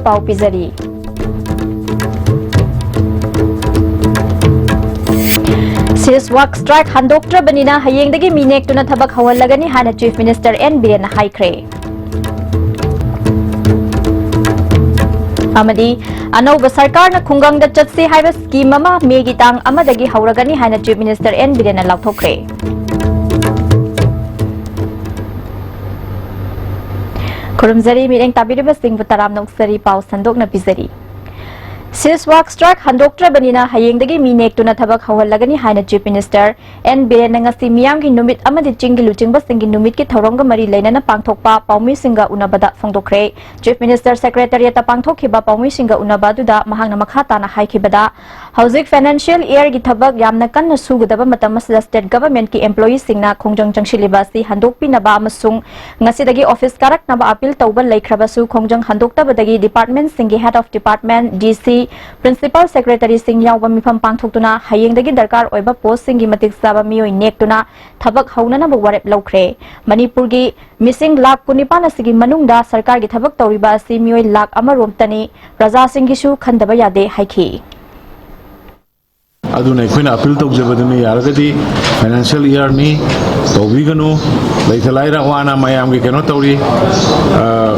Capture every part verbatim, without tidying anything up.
ꯄꯥꯎ ꯄꯤꯖꯔꯤ꯫ ꯁꯤꯁ ꯋꯥꯛ ꯁ꯭ꯇ꯭ꯔꯥꯏꯛ ꯍꯟꯗꯣꯛꯇ꯭ꯔꯕꯅꯤꯅ ꯍꯌꯦꯡꯗꯒꯤ ꯃꯤ ꯅꯦꯛꯇꯨꯅ ꯊꯕꯛ ꯍꯧꯍꯜꯂꯒꯅꯤ ꯍꯥꯏꯅ ꯆꯤꯐ ꯃꯤꯅꯤꯁꯇꯔ ꯑꯦꯟ ꯕꯤꯔꯦꯟꯅ ꯍꯥꯏꯈ꯭ꯔꯦ꯫ ꯑꯃꯗꯤ ꯑꯅꯧꯕ ꯁꯔꯀꯥꯔꯅ ꯈꯨꯡꯒꯪꯗ ꯆꯠꯁꯤ ꯍꯥꯏꯕ ꯁ꯭ꯀꯤꯝ ꯑꯃ ꯃꯦꯒꯤ ꯇꯥꯡ ꯑꯃꯗꯒꯤ ꯍꯧꯔꯒꯅꯤ ꯍꯥꯏꯅ ꯆꯤꯐ ꯃꯤꯅꯤꯁꯇꯔ ꯑꯦꯟ ꯕꯤꯔꯦꯟꯅ ꯂꯥꯎꯊꯣꯛꯈ꯭ꯔꯦ꯫ ꯈꯨꯔꯨꯝꯖꯔꯤ, ꯃꯤꯠꯌꯦꯡ ꯇꯥꯕꯤꯔꯤꯕꯁꯤꯡꯕꯨ ꯇꯔꯥꯝꯅ ꯑꯣꯛꯆꯔꯤ꯫ ꯄꯥꯎ ꯁꯟꯗꯣꯛꯅ ꯄꯤꯖꯔꯤ꯫ ꯁꯤꯁ ꯋꯥꯛ ꯁ꯭ꯇ꯭ꯔꯥꯏꯛ ꯍꯟꯗꯣꯛꯇ꯭ꯔꯕꯅꯤꯅ ꯍꯌꯦꯡꯗꯒꯤ ꯃꯤ ꯅꯦꯛꯇꯨꯅ ꯊꯕꯛ ꯍꯧꯍꯜꯂꯒꯅꯤ ꯍꯥꯏꯅ ꯆꯤꯐ ꯃꯤꯅꯤꯁꯇꯔ ꯑꯦꯟ ꯕꯤꯔꯦꯟꯅ ꯉꯁꯤ ꯃꯤꯌꯥꯝꯒꯤ ꯅꯨꯃꯤꯠ ꯑꯃꯗꯤ ꯆꯤꯡꯒꯤ ꯂꯨꯆꯤꯡꯕꯁꯤꯡꯒꯤ ꯅꯨꯃꯤꯠꯀꯤ ꯊꯧꯔꯝꯒ ꯃꯔꯤ ꯂꯩꯅꯅ ꯄꯥꯡꯊꯣꯛꯄ ꯄꯥꯎꯃꯤꯁꯤꯡꯒ ꯎꯅꯕꯗ ꯐꯣꯡꯗꯣꯛꯈ꯭ꯔꯦ꯫ ꯆꯤꯐ ꯃꯤꯅꯤꯁꯇꯔ ꯁꯦꯀ꯭ꯔꯦꯇꯔꯤꯌꯦꯠꯇ ꯄꯥꯡꯊꯣꯛꯈꯤꯕ ꯄꯥꯎꯃꯤꯁꯤꯡꯒ ꯎꯅꯕ ꯑꯗꯨꯗ ꯃꯍꯥꯛꯅ ꯃꯈꯥ ꯇꯥꯅ ꯍꯥꯏꯈꯤꯕꯗ, ꯍꯧꯖꯤꯛ ꯐꯥꯏꯅꯥꯟꯁꯤꯌꯦꯜ ꯏꯌꯔꯒꯤ ꯊꯕꯛ ꯌꯥꯝꯅ ꯀꯟꯅ ꯁꯨꯒꯗꯕ ꯃꯇꯝ ꯑꯁꯤꯗ ꯁ꯭ꯇꯦꯠ ꯒꯚꯔꯟꯃꯦꯟꯠꯀꯤ ꯑꯦꯝꯄ꯭ꯂꯣꯌꯤꯁꯤꯡꯅ ꯈꯣꯡꯖꯪ ꯆꯪꯁꯤꯜꯂꯤꯕ ꯑꯁꯤ ꯍꯟꯗꯣꯛꯄꯤꯅꯕ ꯑꯃꯁꯨꯡ ꯉꯁꯤꯗꯒꯤ ꯑꯣꯐꯤꯁ ꯀꯥꯔꯛꯅꯕ ꯑꯄꯤꯜ ꯇꯧꯕ ꯂꯩꯈ꯭ꯔꯕꯁꯨ, ꯈꯣꯡꯖꯪ ꯍꯟꯗꯣꯛꯇꯕꯗꯒꯤ ꯗꯤꯄꯥꯔꯠꯃꯦꯟꯠꯁꯤꯡꯒꯤ ꯍꯦꯗ ꯑꯣꯐ ꯗꯤꯄꯥꯔꯠꯃꯦꯟꯠ, ꯗꯤ ꯁꯤ, ꯄ꯭ꯔꯤꯟꯁꯤꯄꯥꯜ ꯁꯦꯀ꯭ꯔꯦꯇꯔꯤꯁꯤꯡ ꯌꯥꯎꯕ ꯃꯤꯐꯝ ꯄꯥꯡꯊꯣꯛꯇꯨꯅ ꯍꯌꯦꯡꯗꯒꯤ ꯗꯔꯀꯥꯔ ꯑꯣꯏꯕ ꯄꯣꯁꯁꯤꯡꯒꯤ ꯃꯇꯤꯛ ꯆꯥꯕ ꯃꯤꯑꯣꯏ ꯅꯦꯛꯇꯨꯅ ꯊꯕꯛ ꯍꯧꯅꯅꯕ ꯋꯥꯔꯦꯞ ꯂꯧꯈ꯭ꯔꯦ꯫ ꯃꯅꯤꯄꯨꯔꯒꯤ ꯃꯤꯁꯤꯡ ꯂꯥꯈ ꯀꯨꯟꯅꯤꯄꯥꯟ ꯑꯁꯤꯒꯤ ꯃꯅꯨꯡꯗ ꯁꯔꯀꯥꯔꯒꯤ ꯊꯕꯛ ꯇꯧꯔꯤꯕ ꯑꯁꯤ ꯃꯤꯑꯣꯏ ꯂꯥꯈ ꯑꯃꯔꯣꯝꯇꯅꯤ꯫ ꯄ꯭ꯔꯖꯥꯁꯤꯡꯒꯤꯁꯨ ꯈꯟꯗꯕ ꯌꯥꯗꯦ ꯍꯥꯏꯈꯤ꯫ ꯑꯗꯨꯅ ꯑꯩꯈꯣꯏꯅ ꯑꯄꯤꯜ ꯇꯧꯖꯕꯗꯨꯅꯤ, ꯌꯥꯔꯒꯗꯤ ꯐꯥꯏꯅꯥꯟꯁꯤꯌꯦꯜ ꯏꯌꯥꯔꯅꯤ, ꯇꯧꯕꯤꯒꯅꯨ꯫ ꯂꯩꯇ ꯂꯥꯏꯔ ꯋꯥꯅ ꯃꯌꯥꯝꯒꯤ ꯀꯩꯅꯣ ꯇꯧꯔꯤ꯫ ꯑ,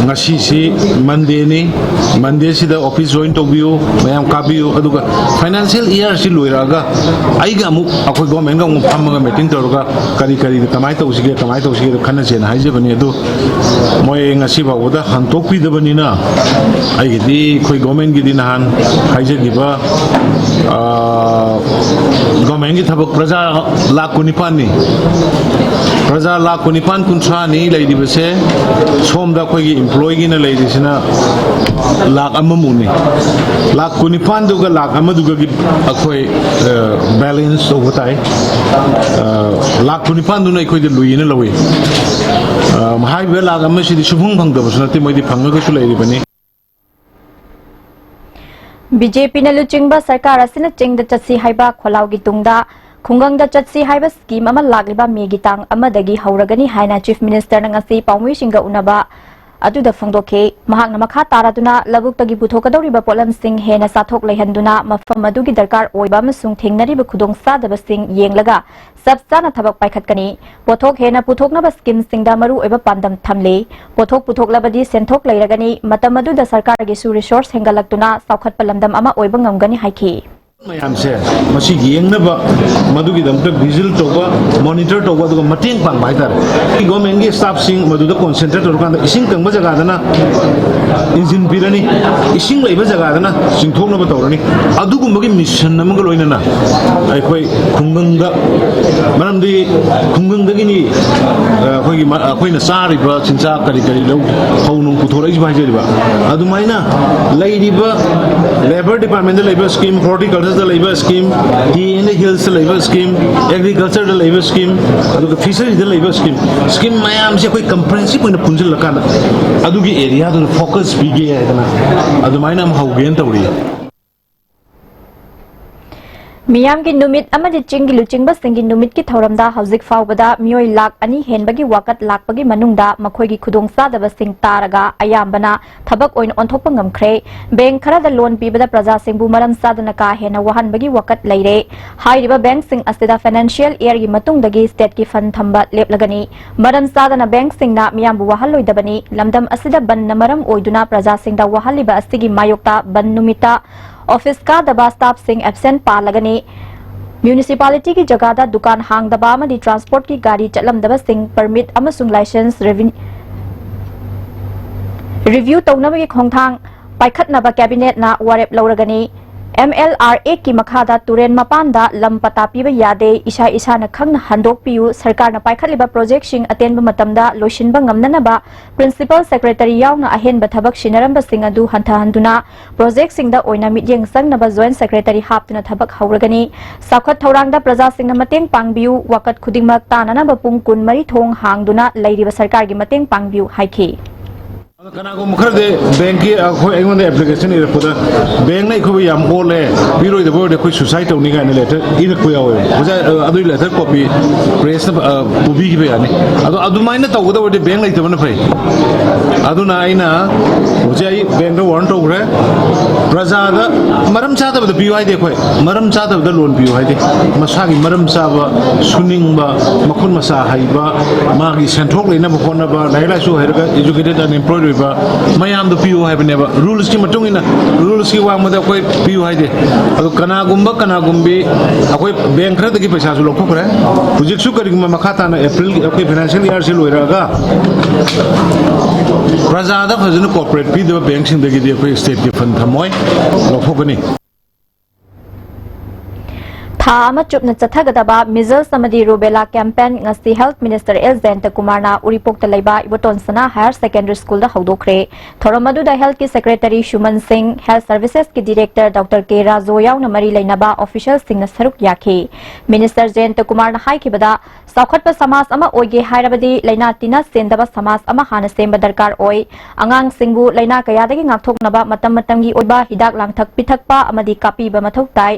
ꯉꯁꯤꯁꯤ ꯃꯟꯗꯦꯅꯤ, ꯃꯟꯗꯦꯁꯤꯗ ꯑꯣꯐꯤꯁ ꯖꯣꯏꯟ ꯇꯧꯕꯤꯌꯨ, ꯃꯌꯥꯝ ꯀꯥꯕꯤꯌꯨ꯫ ꯑꯗꯨꯒ ꯐꯥꯏꯅꯥꯟꯁꯤꯌꯦꯜ ꯏꯌꯥꯔꯁꯤ ꯂꯣꯏꯔꯛꯑꯒ ꯑꯩꯒ ꯑꯃꯨꯛ, ꯑꯩꯈꯣꯏ ꯒꯣꯔꯃꯦꯟꯒ ꯑꯃꯨꯛ ꯐꯝꯃꯒ ꯃꯤꯇꯤꯡ ꯇꯧꯔꯒ ꯀꯔꯤ ꯀꯔꯤ ꯀꯃꯥꯏꯅ ꯇꯧꯁꯤꯒꯦ, ꯀꯃꯥꯏꯅ ꯇꯧꯁꯤꯒꯦꯗꯣ ꯈꯟꯅꯁꯦꯅ ꯍꯥꯏꯖꯕꯅꯤ꯫ ꯑꯗꯨ ꯃꯣꯏ ꯉꯁꯤ ꯐꯥꯎꯕꯗ ꯍꯟꯗꯣꯛꯄꯤꯗꯕꯅꯤꯅ, ꯑꯩꯒꯤꯗꯤ, ꯑꯩꯈꯣꯏ ꯒꯣꯔꯃꯦꯟꯒꯤꯗꯤ ꯅꯍꯥꯟ ꯍꯥꯏꯖꯈꯤꯕ, ꯑ, ꯒꯣꯔꯃꯦꯟꯒꯤ ꯊꯕꯛ ꯄ꯭ꯔꯖꯥ ꯂꯥꯈ ꯀꯨꯟꯅꯤꯄꯥꯟꯅꯤ꯫ ꯄ꯭ꯔꯖꯥ ꯂꯥꯈ ꯀꯨꯟꯅꯤꯄꯥꯟ, ꯀꯨꯟꯊ꯭ꯔꯥꯅꯤ ꯂꯩꯔꯤꯕꯁꯦ꯫ ꯁꯣꯝꯗ ꯑꯩꯈꯣꯏꯒꯤ ꯏꯝꯄ꯭ꯂꯣꯌꯤꯒꯤꯅ ꯂꯩꯔꯤꯁꯤꯅ ꯂꯥꯈ ꯑꯃꯃꯨꯛꯅꯤ꯫ ꯂꯥꯈ ꯀꯨꯟꯅꯤꯄꯥꯟꯗꯨꯒ ꯂꯥꯈ ꯑꯃꯗꯨꯒꯒꯤ ꯑꯩꯈꯣꯏ, ꯑ, ꯕꯦꯂꯦꯟꯁ ꯇꯧꯕ ꯇꯥꯏ꯫ ꯑ, ꯂꯥꯈ ꯀꯨꯟꯅꯤꯄꯥꯟꯗꯨꯅ ꯑꯩꯈꯣꯏꯗ ꯂꯨꯏꯅ ꯂꯧꯏ꯫ ꯑ, ꯍꯥꯏꯔꯤꯕ ꯂꯥꯈ ꯑꯃꯁꯤꯗꯤ ꯁꯨꯡꯐꯪ ꯐꯪꯗꯕꯁꯨ ꯅꯠꯇꯦ, ꯃꯣꯏꯗꯤ ꯐꯪꯉꯒꯁꯨ ꯂꯩꯔꯤꯕꯅꯤ꯫ ꯕꯤ ꯖꯦ ꯄꯤꯅ ꯂꯨꯆꯤꯡꯕ ꯁꯔꯀꯥꯔ ꯑꯁꯤꯅ ꯆꯤꯡꯗ ꯆꯠꯁꯤ ꯍꯥꯏꯕ ꯈꯣꯜꯂꯥꯎꯒꯤ ꯇꯨꯡꯗ ꯈꯨꯡꯒꯪꯗ ꯆꯠꯁꯤ ꯍꯥꯏꯕ ꯁ꯭ꯀꯤꯝ ꯑꯃ ꯂꯥꯛꯂꯤꯕ ꯃꯦꯒꯤ ꯇꯥꯡ ꯑꯃꯗꯒꯤ ꯍꯧꯔꯒꯅꯤ ꯍꯥꯏꯅ ꯆꯤꯐ ꯃꯤꯅꯤꯁꯇꯔꯅ ꯉꯁꯤ ꯄꯥꯎꯃꯤꯁꯤꯡꯒ ꯎꯅꯕ ꯑꯗꯨꯗ ꯐꯣꯡꯗꯣꯛꯈꯤ꯫ ꯃꯍꯥꯛꯅ ꯃꯈꯥ ꯇꯥꯔꯗꯨꯅ ꯂꯧꯕꯨꯛꯇꯒꯤ ꯄꯨꯊꯣꯛꯀꯗꯧꯔꯤꯕ ꯄꯣꯠꯂꯝꯁꯤꯡ ꯍꯦꯟꯅ ꯆꯥꯊꯣꯛ ꯂꯩꯍꯟꯗꯨꯅ ꯃꯐꯝ ꯑꯗꯨꯒꯤ ꯗꯔꯀꯥꯔ ꯑꯣꯏꯕ ꯑꯃꯁꯨꯡ ꯊꯦꯡꯅꯔꯤꯕ ꯈꯨꯗꯣꯡꯆꯥꯗꯕꯁꯤꯡ ꯌꯦꯡꯂꯒ ꯆꯞ ꯆꯥꯅ ꯊꯕꯛ ꯄꯥꯏꯈꯠꯀꯅꯤ꯫ ꯄꯣꯠꯊꯣꯛ ꯍꯦꯟꯅ ꯄꯨꯊꯣꯛꯅꯕ ꯁ꯭ꯀꯤꯝꯁꯤꯡꯗ ꯃꯔꯨꯑꯣꯏꯕ ꯄꯥꯟꯗꯝ ꯊꯝꯂꯤ꯫ ꯄꯣꯠꯊꯣꯛ ꯄꯨꯊꯣꯛꯂꯕꯗꯤ ꯁꯦꯟꯊꯣꯛ ꯂꯩꯔꯒꯅꯤ꯫ ꯃꯇꯝ ꯑꯗꯨꯗ ꯁꯔꯀꯥꯔꯒꯤꯁꯨ ꯔꯤꯁꯣꯔꯁ ꯍꯦꯟꯒꯠꯂꯛꯇꯨꯅ ꯆꯥꯎꯈꯠꯄ ꯂꯝꯗꯝ ꯑꯃ ꯑꯣꯏꯕ ꯉꯝꯒꯅꯤ ꯍꯥꯏꯈꯤ꯫ ꯃꯌꯥꯝꯁꯦ ꯃꯁꯤ ꯌꯦꯡꯅꯕ, ꯃꯗꯨꯒꯤꯗꯃꯛꯇ ꯚꯤꯖꯤꯜ ꯇꯧꯕ, ꯃꯣꯅꯤꯇꯔ ꯇꯧꯕ, ꯑꯗꯨꯒ ꯃꯇꯦꯡ ꯄꯥꯡꯕ ꯍꯥꯏꯇꯥꯔꯦ꯫ ꯒꯣꯔꯃꯦꯟꯒꯤ ꯁ꯭ꯇꯥꯐꯁꯤꯡ ꯃꯗꯨꯗ ꯀꯣꯟꯁꯦꯟꯇ꯭ꯔꯦꯠ ꯇꯧꯔꯀꯥꯟꯗ ꯏꯁꯤꯡ ꯀꯪꯕ ꯖꯒꯥꯗꯅ ꯏꯟꯖꯤꯟ ꯄꯤꯔꯅꯤ, ꯏꯁꯤꯡ ꯂꯩꯕ ꯖꯒꯥꯗꯅ ꯆꯤꯡꯊꯣꯛꯅꯕ ꯇꯧꯔꯅꯤ꯫ ꯑꯗꯨꯒꯨꯝꯕꯒꯤ ꯃꯤꯁꯟ ꯑꯃꯒ ꯂꯣꯏꯅꯅ ꯑꯩꯈꯣꯏ ꯈꯨꯡꯒꯪꯗ, ꯃꯔꯝꯗꯤ ꯈꯨꯡꯒꯪꯗꯒꯤꯅꯤ ꯑꯩꯈꯣꯏꯒꯤ, ꯑꯩꯈꯣꯏꯅ ꯆꯥꯔꯤꯕ ꯆꯤꯟꯖꯥꯛ ꯀꯔꯤ ꯀꯔꯤ ꯂꯧ, ꯐꯧ ꯅꯨꯡ ꯄꯨꯊꯣꯔꯛꯏꯁꯤꯕꯨ ꯍꯥꯏꯖꯔꯤꯕ꯫ ꯑꯗꯨꯃꯥꯏꯅ ꯂꯩꯔꯤꯕ ꯂꯦꯕꯔ ꯗꯤꯄꯥꯔꯠꯃꯦꯟꯗ ꯂꯩꯕ ꯁ꯭ꯀꯤꯝ, ꯍꯣꯔꯇꯤꯀꯜꯆꯔꯗ ꯂꯩꯕ ꯁ꯭ꯀꯤꯝ, ꯇꯤ ꯑꯦꯟ ꯗ ꯍꯤꯜꯁꯇ ꯂꯩꯕ ꯁ꯭ꯀꯤꯝ, ꯑꯦꯒ꯭ꯔꯤꯀꯜꯆꯔꯗ ꯂꯩꯕ ꯁ꯭ꯀꯤꯝ, ꯑꯗꯨꯒ ꯐꯤꯁꯔꯤꯗ ꯂꯩꯕ ꯁ꯭ꯀꯤꯝ, ꯁ꯭ꯀꯤꯝ ꯃꯌꯥꯝꯁꯦ ꯑꯩꯈꯣꯏ ꯀꯝꯄ꯭ꯔꯤꯍꯦꯟꯁꯤꯞ ꯑꯣꯏꯅ ꯄꯨꯟꯁꯤꯜꯂꯀꯥꯟꯗ ꯑꯗꯨꯒꯤ ꯑꯦꯔꯤꯌꯥꯗꯨꯗ ꯐꯣꯀꯁ ꯄꯤꯒꯦ ꯍꯥꯏꯗꯅ ꯑꯗꯨꯃꯥꯏꯅ ꯑꯃ ꯍꯧꯒꯦꯅ ꯇꯧꯔꯤ꯫ ꯃꯤꯌꯥꯝꯒꯤ ꯅꯨꯃꯤꯠ ꯑꯃꯗꯤ ꯆꯤꯡꯒꯤ ꯂꯨꯆꯤꯡꯕꯁꯤꯡꯒꯤ ꯅꯨꯃꯤꯠꯀꯤ ꯊꯧꯔꯝꯗ ꯍꯧꯖꯤꯛ ꯐꯥꯎꯕꯗ ꯃꯤꯑꯣꯏ ꯂꯥꯈ ꯑꯅꯤ ꯍꯦꯟꯕꯒꯤ ꯋꯥꯀꯠ ꯂꯥꯛꯄꯒꯤ ꯃꯅꯨꯡꯗ ꯃꯈꯣꯏꯒꯤ ꯈꯨꯗꯣꯡꯆꯥꯗꯕꯁꯤꯡ ꯇꯥꯔꯒ ꯑꯌꯥꯝꯕꯅ ꯊꯕꯛ ꯑꯣꯏꯅ ꯑꯣꯟꯊꯣꯛꯄ ꯉꯝꯈ꯭ꯔꯦ꯫ ꯕꯦꯡꯛ ꯈꯔꯗ ꯂꯣꯟ ꯄꯤꯕꯗ ꯄ꯭ꯔꯖꯥꯁꯤꯡꯕꯨ ꯃꯔꯝ ꯆꯥꯗꯅ ꯀꯥ ꯍꯦꯟꯅ ꯋꯥꯍꯟꯕꯒꯤ ꯋꯥꯀꯠ ꯂꯩꯔꯦ꯫ ꯍꯥꯏꯔꯤꯕ ꯕꯦꯡꯛꯁꯤꯡ ꯑꯁꯤꯗ ꯐꯥꯏꯅꯥꯟꯁꯤꯌꯦꯜ ꯏꯌꯔꯒꯤ ꯃꯇꯨꯡꯗꯒꯤ ꯁ꯭ꯇꯦꯠꯀꯤ ꯐꯟ ꯊꯝꯕ ꯂꯦꯞꯂꯒꯅꯤ꯫ ꯃꯔꯝ ꯆꯥꯗꯅ ꯕꯦꯡꯛꯁꯤꯡꯅ ꯃꯤꯌꯥꯝꯕꯨ ꯋꯥꯍꯜꯂꯣꯏꯗꯕꯅꯤ꯫ ꯂꯝꯗꯝ ꯑꯁꯤꯗ ꯕꯟꯅ ꯃꯔꯝ ꯑꯣꯏꯗꯨꯅ ꯄ꯭ꯔꯖꯥꯁꯤꯡꯗ ꯋꯥꯍꯜꯂꯤꯕ ꯑꯁꯤꯒꯤ ꯃꯥꯌꯣꯛꯇ ꯕꯟ ꯅꯨꯃꯤꯠꯇ ꯑꯣꯐꯤꯁ ꯀꯥꯗꯕ ꯁ꯭ꯇꯥꯐꯁꯤꯡ ꯑꯦꯕꯁꯦꯟꯠ ꯄꯥꯜꯂꯒꯅꯤ꯫ ꯃ꯭ꯌꯨꯅꯤꯁꯤꯄꯥꯂꯤꯇꯤꯒꯤ ꯖꯒꯥꯗ ꯗꯨꯀꯥꯟ ꯍꯥꯡꯗꯕ ꯑꯃꯗꯤ ꯇ꯭ꯔꯥꯟꯁꯄꯣꯔꯠꯀꯤ ꯒꯥꯔꯤ ꯆꯠꯂꯝꯗꯕꯁꯤꯡ ꯄꯔꯃꯤꯠ ꯑꯃꯁꯨꯡ ꯂꯥꯏꯁꯦꯟꯁ ꯔꯤꯚ꯭ꯌꯨ ꯇꯧꯅꯕꯒꯤ ꯈꯣꯡꯊꯥꯡ ꯄꯥꯏꯈꯠꯅꯕ ꯀꯦꯕꯤꯅꯦꯠꯅ ꯋꯥꯔꯦꯞ ꯂꯧꯔꯒꯅꯤ꯫ ꯑꯦꯝ ꯑꯦꯜ ꯑꯥꯔ ꯑꯦꯛꯀꯤ ꯃꯈꯥꯗ ꯇꯨꯔꯦꯟ ꯃꯄꯥꯟꯗ ꯂꯝ ꯄꯇꯥ ꯄꯤꯕ ꯌꯥꯗꯦ꯫ ꯏꯁꯥ ꯏꯁꯥꯅ ꯈꯪꯅ ꯍꯟꯗꯣꯛꯄꯤꯌꯨ꯫ ꯁꯔꯀꯥꯔꯅ ꯄꯥꯏꯈꯠꯂꯤꯕ ꯄ꯭ꯔꯣꯖꯦꯛꯁꯤꯡ ꯑꯇꯦꯟꯕ ꯃꯇꯝꯗ ꯂꯣꯏꯁꯤꯟꯕ ꯉꯝꯅꯅꯕ ꯄ꯭ꯔꯤꯟꯁꯤꯄꯜ ꯁꯦꯀ꯭ꯔꯦꯇꯔꯤ ꯌꯥꯎꯅ ꯑꯍꯦꯟꯕ ꯊꯕꯛ ꯁꯤꯟꯅꯔꯝꯕꯁꯤꯡ ꯑꯗꯨ ꯍꯟꯊꯍꯟꯗꯨꯅ ꯄ꯭ꯔꯣꯖꯦꯛꯁꯤꯡꯗ ꯑꯣꯏꯅ ꯃꯤꯠꯌꯦꯡ ꯆꯪꯅꯕ ꯖꯣꯏꯟꯠ ꯁꯦꯀ꯭ꯔꯦꯇꯔꯤ ꯍꯥꯞꯇꯨꯅ ꯊꯕꯛ ꯍꯧꯔꯒꯅꯤ꯫ ꯆꯥꯎꯈꯠ ꯊꯧꯔꯥꯡꯗ ꯄ꯭ꯔꯖꯥꯁꯤꯡꯅ ꯃꯇꯦꯡ ꯄꯥꯡꯕꯤꯌꯨ꯫ ꯋꯥꯀꯠ ꯈꯨꯗꯤꯡꯃꯛ ꯇꯥꯅꯅꯕ ꯄꯨꯡ ꯀꯨꯟꯃꯔꯤ ꯊꯣꯡ ꯍꯥꯡꯗꯨꯅ ꯂꯩꯔꯤꯕ ꯁꯔꯀꯥꯔꯒꯤ ꯃꯇꯦꯡ ꯄꯥꯡꯕꯤꯌꯨ ꯍꯥꯏꯈꯤ꯫ ꯀꯅꯥꯒꯨꯝꯕ ꯈꯔꯗꯤ ꯕꯦꯡꯀꯤ ꯑꯩꯈꯣꯏ ꯑꯩꯉꯣꯟꯗ ꯑꯦꯄ꯭ꯂꯤꯀꯦꯁꯟ ꯏꯔꯛꯄꯗ ꯕꯦꯡꯅ ꯑꯩꯈꯣꯏꯕꯨ ꯌꯥꯝ ꯑꯣꯜꯂꯦ, ꯄꯤꯔꯣꯏꯗꯕ ꯑꯣꯏꯔꯗꯤ ꯑꯩꯈꯣꯏ ꯁꯨꯁꯥꯏꯠ ꯇꯧꯅꯤ ꯀꯥꯏꯅ ꯂꯦꯇꯔ ꯏꯔꯛꯄ ꯌꯥꯎꯋꯦ꯫ ꯑꯣꯖꯥ, ꯑꯗꯨꯒꯤ ꯂꯦꯇꯔ ꯀꯣꯄꯤ ꯄ꯭ꯔꯦꯁꯅ ꯄꯨꯕꯤꯈꯤꯕ ꯌꯥꯅꯤ꯫ ꯑꯗꯣ ꯑꯗꯨꯃꯥꯏꯅ ꯇꯧꯒꯗꯕꯗꯤ ꯕꯦꯡ ꯂꯩꯇꯕꯅ ꯐꯩ꯫ ꯑꯗꯨꯅ ꯑꯩꯅ ꯍꯧꯖꯤꯛ ꯑꯩ ꯕꯦꯡꯗ ꯋꯥꯔꯟ ꯇꯧꯈ꯭ꯔꯦ꯫ ꯄ꯭ꯔꯖꯥꯗ ꯃꯔꯝ ꯆꯥꯗꯕꯗ ꯄꯤꯌꯨ ꯍꯥꯏꯗꯦ ꯑꯩꯈꯣꯏ꯫ ꯃꯔꯝ ꯆꯥꯗꯕꯗ ꯂꯣꯟ ꯄꯤꯌꯨ ꯍꯥꯏꯗꯦ꯫ ꯃꯁꯥꯒꯤ ꯃꯔꯝ ꯆꯥꯕ, ꯁꯨꯅꯤꯡꯕ, ꯃꯈꯨꯠ ꯃꯁꯥ ꯍꯩꯕ, ꯃꯥꯒꯤ ꯁꯦꯟꯊꯣꯛ ꯂꯩꯅꯕ ꯍꯣꯠꯅꯕ, ꯂꯥꯏꯔꯤꯛ ꯂꯥꯏꯁꯨ ꯍꯩꯔꯒ educated unemployed ꯑꯣꯏꯕ ꯃꯌꯥꯝꯗꯣ ꯄꯤꯌꯨ ꯍꯥꯏꯕꯅꯦꯕ꯫ ꯔꯨꯜꯁꯀꯤ ꯃꯇꯨꯡ ꯏꯟꯅ, ꯔꯨꯜꯁꯀꯤ ꯋꯥꯡꯃꯗ ꯑꯩꯈꯣꯏ ꯄꯤꯌꯨ ꯍꯥꯏꯗꯦ꯫ ꯑꯗꯣ ꯀꯅꯥꯒꯨꯝꯕ, ꯀꯅꯥꯒꯨꯝꯕꯤ ꯑꯩꯈꯣꯏ ꯕꯦꯡ ꯈꯔꯗꯒꯤ ꯄꯩꯁꯥꯁꯨ ꯂꯧꯊꯣꯛꯈ꯭ꯔꯦ꯫ ꯍꯧꯖꯤꯛꯁꯨ ꯀꯔꯤꯒꯨꯝꯕ ꯃꯈꯥ ꯇꯥꯅ ꯑꯦꯄ꯭ꯔꯤꯜꯒꯤ ꯑꯩꯈꯣꯏ ꯐꯥꯏꯅꯥꯟꯁꯤꯌꯦꯜ ꯏꯌꯥꯔꯁꯤ ꯂꯣꯏꯔꯛꯑꯒ ꯄ꯭ꯔꯖꯥꯗ ꯐꯖꯅ ꯀꯣꯑꯣꯄꯔꯦꯠ ꯄꯤꯗꯕ ꯕꯦꯡꯁꯤꯡꯗꯒꯤꯗꯤ ꯑꯩꯈꯣꯏ ꯁ꯭ꯇꯦꯠꯀꯤ ꯐꯟ ꯊꯝꯃꯣꯏ, ꯂꯧꯊꯣꯛꯀꯅꯤ꯫ ꯊꯥ ꯑꯃ ꯆꯨꯞꯅ ꯆꯠꯊꯒꯗꯕ ꯃꯤꯖꯜꯁ ꯑꯃꯗꯤ ꯔꯨꯕꯦꯂꯥ ꯀꯦꯝꯄꯦꯟ ꯉꯁꯤ ꯍꯦꯜꯊ ꯃꯤꯅꯤꯁꯇꯔ ꯑꯦꯜ ꯖꯌꯟꯇ ꯀꯨꯃꯥꯔꯅ ꯎꯔꯤꯄꯣꯛꯇ ꯂꯩꯕ ꯏꯕꯣꯇꯣꯟ ꯁꯅꯥ ꯍꯥꯌꯔ ꯁꯦꯀꯦꯟꯗꯔꯤ ꯁ꯭ꯀꯨꯜꯗ ꯍꯧꯗꯣꯛꯈ꯭ꯔꯦ꯫ ꯊꯧꯔꯝ ꯑꯗꯨꯗ ꯍꯦꯜꯊꯀꯤ ꯁꯦꯀ꯭ꯔꯦꯇꯔꯤ ꯁꯨꯃꯟ ꯁꯤꯡ, ꯍꯦꯜꯊ ꯁꯔꯚꯤꯁꯦꯁꯀꯤ ꯗꯤꯔꯦꯛꯇꯔ ꯗꯣꯛꯇꯔ ꯀꯦ ꯔꯥꯖꯨ ꯌꯥꯎꯅ ꯃꯔꯤ ꯂꯩꯅꯕ ꯑꯣꯐꯤꯁꯤꯌꯦꯜꯁꯤꯡꯅ ꯁꯔꯨꯛ ꯌꯥꯈꯤ꯫ ꯃꯤꯅꯤꯁꯇꯔ ꯖꯌꯟꯇ ꯀꯨꯃꯥꯔꯅ ꯍꯥꯏꯈꯤꯕꯗ, ꯆꯥꯎꯈꯠꯄ ꯁꯃꯥꯖ ꯑꯃ ꯑꯣꯏꯒꯦ ꯍꯥꯏꯔꯕꯗꯤ ꯂꯥꯏꯅꯥ ꯇꯤꯟꯅ ꯆꯦꯟꯗꯕ ꯁꯃꯥꯖ ꯑꯃ ꯍꯥꯟꯅ ꯁꯦꯝꯕ ꯗꯔꯀꯥꯔ ꯑꯣꯏ꯫ ꯑꯉꯥꯡꯁꯤꯡꯕꯨ ꯂꯥꯏꯅꯥ ꯀꯌꯥꯗꯒꯤ ꯉꯥꯛꯊꯣꯛꯅꯕ ꯃꯇꯝ ꯃꯇꯝꯒꯤ ꯑꯣꯏꯕ ꯍꯤꯗꯥꯛ ꯂꯥꯡꯊꯛ ꯄꯤꯊꯛꯄ ꯑꯃꯗꯤ ꯀꯥꯞꯄꯤꯕ ꯃꯊꯧ ꯇꯥꯏ꯫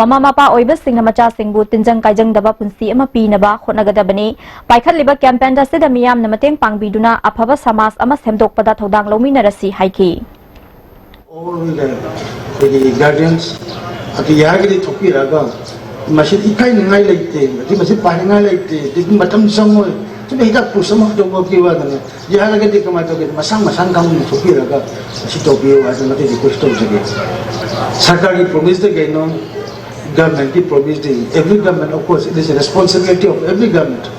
ꯃꯃꯥ ꯃꯄꯥ ꯑꯣꯏꯕꯁꯤꯡꯅ ꯃꯆꯥꯁꯤꯡꯕꯨ ꯇꯤꯟꯖꯪ ꯀꯥꯏꯖꯪꯗꯕ ꯄꯨꯟꯁꯤ ꯑꯃ ꯄꯤꯅꯕ ꯍꯣꯠꯅꯒꯗꯕꯅꯤ꯫ ꯄꯥꯏꯈꯠꯂꯤꯕ ꯀꯦꯝꯄꯦꯟ ꯑꯁꯤꯗ ꯃꯤꯌꯥꯝꯅ ꯃꯇꯦꯡ ꯄꯥꯡꯕꯤꯗꯨꯅ ꯑꯐꯕ ꯁꯃꯥꯖ ꯑꯃ ꯁꯦꯝꯗꯣꯛꯄꯗ ꯊꯧꯗꯥꯡ ꯂꯧꯃꯤꯟꯅꯔꯁꯤ ꯍꯥꯏꯈꯤ꯫ ꯑꯣꯜ ꯑꯩꯈꯣꯏꯒꯤ ꯒꯥꯔꯗꯤꯌꯟꯁ ꯑꯗꯨ ꯌꯥꯔꯒꯗꯤ ꯊꯣꯛꯄꯤꯔꯛꯑꯒ, ꯃꯁꯤꯗꯤ ꯏꯀꯥꯏꯅꯤꯡꯉꯥꯏ ꯂꯩꯇꯦ, ꯃꯁꯤ, ꯃꯁꯤ ꯄꯥꯏꯅꯤꯡꯉꯥꯏ ꯂꯩꯇꯦ, ꯑꯗꯒꯤ ꯃꯇꯝ ꯆꯪꯉꯣꯏ, ꯁꯤꯗ ꯍꯤꯗꯥꯛ ꯄꯨꯁ ꯑꯃꯈꯛꯇꯪ ꯄꯤꯕ ꯋꯥꯗꯅꯦ꯫ ꯌꯥꯔꯒꯗꯤ ꯀꯃꯥꯏꯅ ꯇꯧꯒꯦ, ꯃꯁꯥ ꯃꯁꯥꯅ ꯈꯪꯅ ꯊꯣꯛꯄꯤꯔꯒ ꯃꯁꯤ ꯇꯧꯕꯤꯌꯨ ꯍꯥꯏꯗꯅ ꯃꯇꯦꯡ ꯔꯤꯀ꯭ꯋꯦꯁ ꯇꯧꯖꯒꯦ꯫ ꯁꯔꯀꯥꯔꯒꯤ ꯄ꯭ꯔꯣꯃꯤꯁꯇ ꯀꯩꯅꯣ, ꯒꯚꯔꯟꯃꯦꯟꯠꯀꯤ ꯄ꯭ꯔꯣꯃꯤꯁꯇꯤ, every government, of course, it is a responsibility of every government.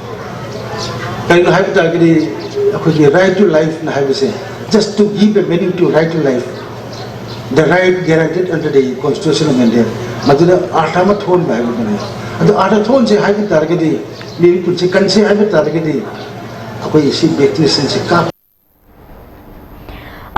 ꯀꯩꯅꯣ ꯍꯥꯏꯕ ꯇꯥꯔꯒꯗꯤ, ꯑꯩꯈꯣꯏꯒꯤ right to life ꯅ ꯍꯥꯏꯕꯁꯦ, just to give a meaning to right to life, the right guaranteed under the Constitution of India, ꯃꯗꯨꯗ ꯑꯥꯔꯊ ꯑꯃ ꯊꯣꯛꯍꯟꯕ ꯍꯥꯏꯕꯗꯨꯅꯤ꯫ ꯑꯗꯨ ꯑꯥꯔꯊ ꯊꯣꯛꯍꯟꯁꯦ ꯍꯥꯏꯕ ꯇꯥꯔꯒꯗꯤ, ꯃꯤꯑꯣꯏ ꯄꯨꯟꯁꯤ ꯀꯟꯁꯦ ꯍꯥꯏꯕ ꯇꯥꯔꯒꯗꯤ, ꯑꯩꯈꯣꯏ ꯁꯤ ꯚꯦꯛꯁꯤꯅꯦꯁꯟꯁꯤ ꯀꯥꯞ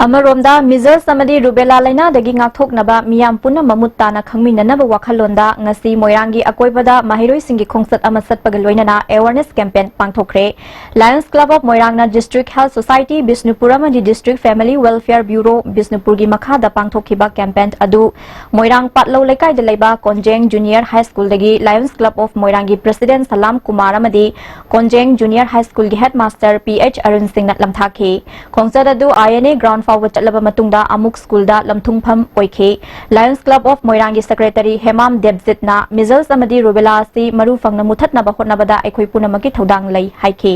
ꯑꯃꯔꯣꯝꯗ, measles ꯑꯃꯗꯤ rubella ꯂꯥꯏꯅꯥꯗꯒꯤ ꯉꯥꯛꯊꯣꯛꯅꯕ ꯃꯤꯌꯥꯝ ꯄꯨꯟꯅ ꯃꯃꯨꯠ ꯇꯥꯅ ꯈꯪꯃꯤꯟꯅꯅꯕ ꯋꯥꯈꯜꯂꯣꯟꯗ ꯉꯁꯤ ꯃꯣꯏꯔꯥꯡꯒꯤ ꯑꯀꯣꯏꯕꯗ ꯃꯍꯩꯔꯣꯏꯁꯤꯡꯒꯤ ꯈꯣꯡꯆꯠ ꯑꯃ ꯆꯠꯄꯒ ꯂꯣꯏꯅꯅ awareness campaign ꯄꯥꯡꯊꯣꯛꯈ꯭ꯔꯦ꯫ Lions Club of ꯃꯣꯏꯔꯥꯡꯅ District Health Society Bishnupur ꯑꯃꯗꯤ District Family Welfare Bureau ꯕꯤꯁꯅꯨꯄꯨꯔꯒꯤ ꯃꯈꯥꯗ ꯄꯥꯡꯊꯣꯛꯈꯤꯕ campaign ꯑꯗꯨ ꯃꯣꯏꯔꯥꯡ ꯄꯥꯠꯂꯧ ꯂꯩꯀꯥꯏꯗ ꯂꯩꯕ ꯀꯣꯟꯖꯦꯡ Junior High School ꯗꯒꯤ Lions Club of ꯃꯣꯏꯔꯥꯡꯒꯤ President ꯁꯂꯥꯝ ꯀꯨꯃꯥꯔ ꯑꯃꯗꯤ ꯀꯣꯟꯖꯦꯡ Junior High School ꯒꯤ Headmaster ꯄꯤ ꯑꯩꯆ ꯑꯔꯨꯟ ꯁꯤꯡꯅ ꯂꯝꯊꯥꯈꯤ꯫ ꯈꯣꯡꯆꯠ ꯑꯗꯨ ꯑꯥꯏ ꯑꯦꯟ ꯑꯦ ground ꯐꯥꯎꯕ ꯆꯠꯂꯕ ꯃꯇꯨꯡꯗ ꯑꯃꯨꯛ school ꯗ ꯂꯝꯊꯨꯡꯐꯝ ꯑꯣꯏꯈꯤ꯫ Lions Club of ꯃꯣꯏꯔꯥꯡꯒꯤ Secretary ꯍꯦꯃꯥꯝ ꯗꯦꯕꯖꯤꯠꯅ measles ꯑꯃꯗꯤ rubella ꯑꯁꯤ ꯃꯔꯨ ꯐꯪꯅ ꯃꯨꯊꯠꯅꯕ ꯍꯣꯠꯅꯕꯗ ꯑꯩꯈꯣꯏ ꯄꯨꯝꯅꯃꯛꯀꯤ ꯊꯧꯗꯥꯡ ꯂꯩ ꯍꯥꯏꯈꯤ꯫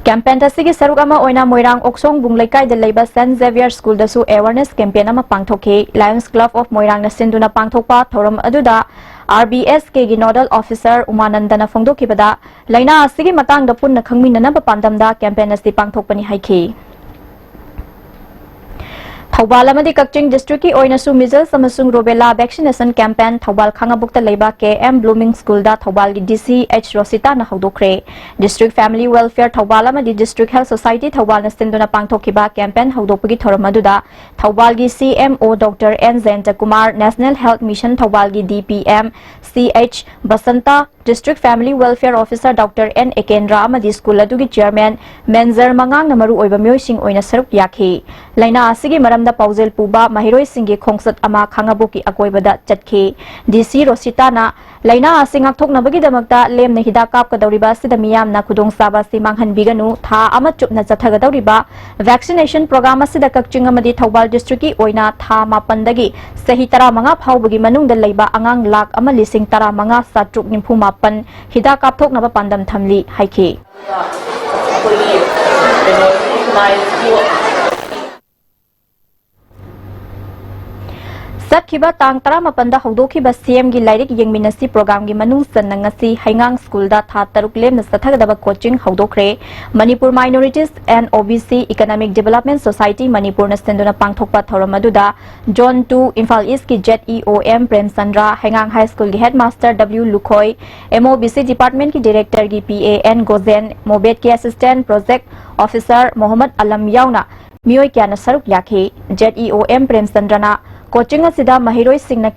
Campaign ꯑꯁꯤꯒꯤ ꯁꯔꯨꯛ ꯑꯃ ꯑꯣꯏꯅ ꯃꯣꯏꯔꯥꯡ ꯑꯣꯛꯁꯣꯡꯕꯨꯡ ꯂꯩꯀꯥꯏꯗ ꯂꯩꯕ Saint Xavier School ꯗꯁꯨ awareness campaign ꯑꯃ ꯄꯥꯡꯊꯣꯛꯈꯤ꯫ Lions Club of ꯃꯣꯏꯔꯥꯡꯅ ꯁꯤꯟꯗꯨꯅ ꯄꯥꯡꯊꯣꯛꯄ ꯊꯧꯔꯝ ꯑꯗꯨꯗ ꯑꯥꯔ ꯕꯤ ꯑꯦꯁ ꯀꯦꯒꯤ Nodal Officer ꯎꯃꯥꯅꯟꯗꯅ ꯐꯣꯡꯗꯣꯛꯈꯤꯕꯗ, ꯂꯥꯏꯅꯥ ꯑꯁꯤꯒꯤ ꯃꯇꯥꯡꯗ ꯄꯨꯟꯅ ꯈꯪꯃꯤꯟꯅꯅꯕ ꯄꯥꯟꯗꯝꯗ campaign ꯑꯁꯤ ꯄꯥꯡꯊꯣꯛꯄꯅꯤ ꯍꯥꯏꯈꯤ꯫ ꯊꯧꯕꯥꯜ ꯑꯃꯗꯤ ꯀꯛꯆꯤꯡ district ꯀꯤ ꯑꯣꯏꯅꯁꯨ measles ꯑꯃꯁꯨꯡ rubella vaccination campaign ꯊꯧꯕꯥꯜ ꯈꯥꯉꯕꯣꯛꯇ ꯂꯩꯕ ꯀꯦ ꯑꯦꯝ Blooming School ꯗ ꯊꯧꯕꯥꯜꯒꯤ ꯗꯤ ꯁꯤ ꯑꯦꯆ ꯔꯣꯁꯤꯇꯥꯅ ꯍꯧꯗꯣꯛꯈ꯭ꯔꯦ꯫ District Family Welfare ꯊꯧꯕꯥꯜ ꯑꯃꯗꯤ District Health Society ꯊꯧꯕꯥꯜꯅ ꯁꯤꯟꯗꯨꯅ ꯄꯥꯡꯊꯣꯛꯈꯤꯕ campaign ꯍꯧꯗꯣꯛꯄꯒꯤ ꯊꯧꯔꯝ ꯑꯗꯨꯗ ꯊꯧꯕꯥꯜꯒꯤ ꯁꯤ M O Doctor N Jayantakumar, National Health Mission ꯊꯧꯕꯥꯜꯒꯤ D P M C H Basanta, District Family Welfare Officer Doctor N Akendra ꯑꯃꯗꯤ school ꯑꯗꯨꯒꯤ chairman ꯃꯦꯟꯖꯔ ꯃꯉꯥꯡꯅ ꯃꯔꯨꯑꯣꯏꯕ ꯃꯤꯑꯣꯏꯁꯤꯡ ꯑꯣꯏꯅ ꯁꯔꯨꯛ ꯌꯥꯈꯤ꯫ ꯂꯥꯏꯅꯥ ꯑꯁꯤꯒꯤ ꯃꯔꯝꯗ ꯄꯥꯎꯖꯦꯜ ꯄꯨꯕ ꯃꯍꯩꯔꯣꯏꯁꯤꯡꯒꯤ ꯈꯣꯡꯆꯠ ꯑꯃ ꯈꯥꯉꯕꯣꯛꯀꯤ ꯑꯀꯣꯏꯕꯗ ꯆꯠꯈꯤ꯫ ꯗꯤ ꯁꯤ ꯔꯣꯁꯤꯇꯥꯅ ꯂꯥꯏꯅꯥ ꯑꯁꯤ ꯉꯥꯛꯊꯣꯛꯅꯕꯒꯤꯗꯃꯛꯇ ꯂꯦꯝꯅ ꯍꯤꯗꯥꯛ ꯀꯥꯞꯀꯗꯧꯔꯤꯕ ꯑꯁꯤꯗ ꯃꯤꯌꯥꯝꯅ ꯈꯨꯗꯣꯡꯆꯥꯕ ꯑꯁꯤ ꯃꯥꯡꯍꯟꯕꯤꯒꯅꯨ, ꯊꯥ ꯑꯃ ꯆꯨꯞꯅ ꯆꯠꯊꯒꯗꯧꯔꯤꯕ vaccination program ꯑꯁꯤꯗ ꯀꯛꯆꯤꯡ ꯑꯃꯗꯤ ꯊꯧꯕꯥꯜ district ꯀꯤ ꯑꯣꯏꯅ ꯊꯥ ꯃꯥꯄꯟꯗꯒꯤ ꯆꯍꯤ ꯇꯔꯥꯃꯉꯥ ꯐꯥꯎꯕꯒꯤ ꯃꯅꯨꯡꯗ ꯂꯩꯕ ꯑꯉꯥꯡ ꯂꯥꯈ ꯑꯃ ꯂꯤꯁꯤꯡ ꯇꯔꯥꯃꯉꯥ ꯆꯥꯇ꯭ꯔꯨꯛ ꯅꯤꯐꯨ ꯃꯥꯄꯟ ꯍꯤꯗꯥꯛ ꯀꯥꯞꯊꯣꯛꯅꯕ ꯄꯥꯟꯗꯝ ꯊꯝꯂꯤ ꯍꯥꯏꯈꯤ꯫ ꯑꯩꯈꯣꯏꯒꯤ ꯀꯩꯅꯣ, ꯂꯥꯏꯐꯇꯨ ꯆꯠꯈꯤꯕ ꯇꯥꯡ ꯇꯔꯥꯃꯥꯄꯟꯗ ꯍꯧꯗꯣꯛꯈꯤꯕ ꯁꯤꯑꯦꯝꯒꯤ ꯂꯥꯏꯔꯤꯛ ꯌꯦꯡꯃꯤꯟꯅꯁꯤ ꯄ꯭ꯔꯣꯒ꯭ꯔꯥꯝꯒꯤ ꯃꯅꯨꯡ ꯆꯟꯅ ꯉꯁꯤ ꯍꯩꯉꯥꯡ ꯁ꯭ꯀꯨꯜꯗ ꯊꯥ ꯇꯔꯨꯛ ꯂꯦꯝꯅ ꯆꯠꯊꯒꯗꯕ coaching ꯍꯧꯗꯣꯛꯈ꯭ꯔꯦ꯫ Manipur Minorities and OBC Economic Development Society ꯃꯅꯤꯄꯨꯔꯅ ꯁꯤꯟꯗꯨꯅ ꯄꯥꯡꯊꯣꯛꯄ ꯊꯧꯔꯝ ꯑꯗꯨꯗ Zone two ꯏꯝꯐꯥꯜ ꯏꯁꯀꯤ ZEOM ꯄ꯭ꯔꯦꯝꯆꯟꯗ꯭ꯔ, ꯍꯩꯉꯥꯡ ꯍꯥꯏ ꯁ꯭ꯀꯨꯜꯒꯤ ꯍꯦꯗꯃꯥꯁꯇꯔ W ꯂꯨꯈꯣꯏ, MOBC ꯗꯤꯄꯥꯔꯠꯃꯦꯟꯠꯀꯤ ꯗꯤꯔꯦꯛꯇꯔꯒꯤ PA N ꯒꯣꯖꯦꯟ, ꯃꯣꯕꯦꯠꯀꯤ assistant project officer Mohammad Alam ꯌꯥꯎꯅ ꯃꯤꯑꯣꯏ ꯀꯌꯥꯅ ꯁꯔꯨꯛ ꯌꯥꯈꯤ꯫ ZEOM ꯄ꯭ꯔꯦꯝꯆꯟꯗ꯭ꯔꯅ ꯀꯣꯆꯤꯡ ꯑꯁꯤꯗ ꯃꯍꯩꯔꯣꯏꯁꯤꯡꯅ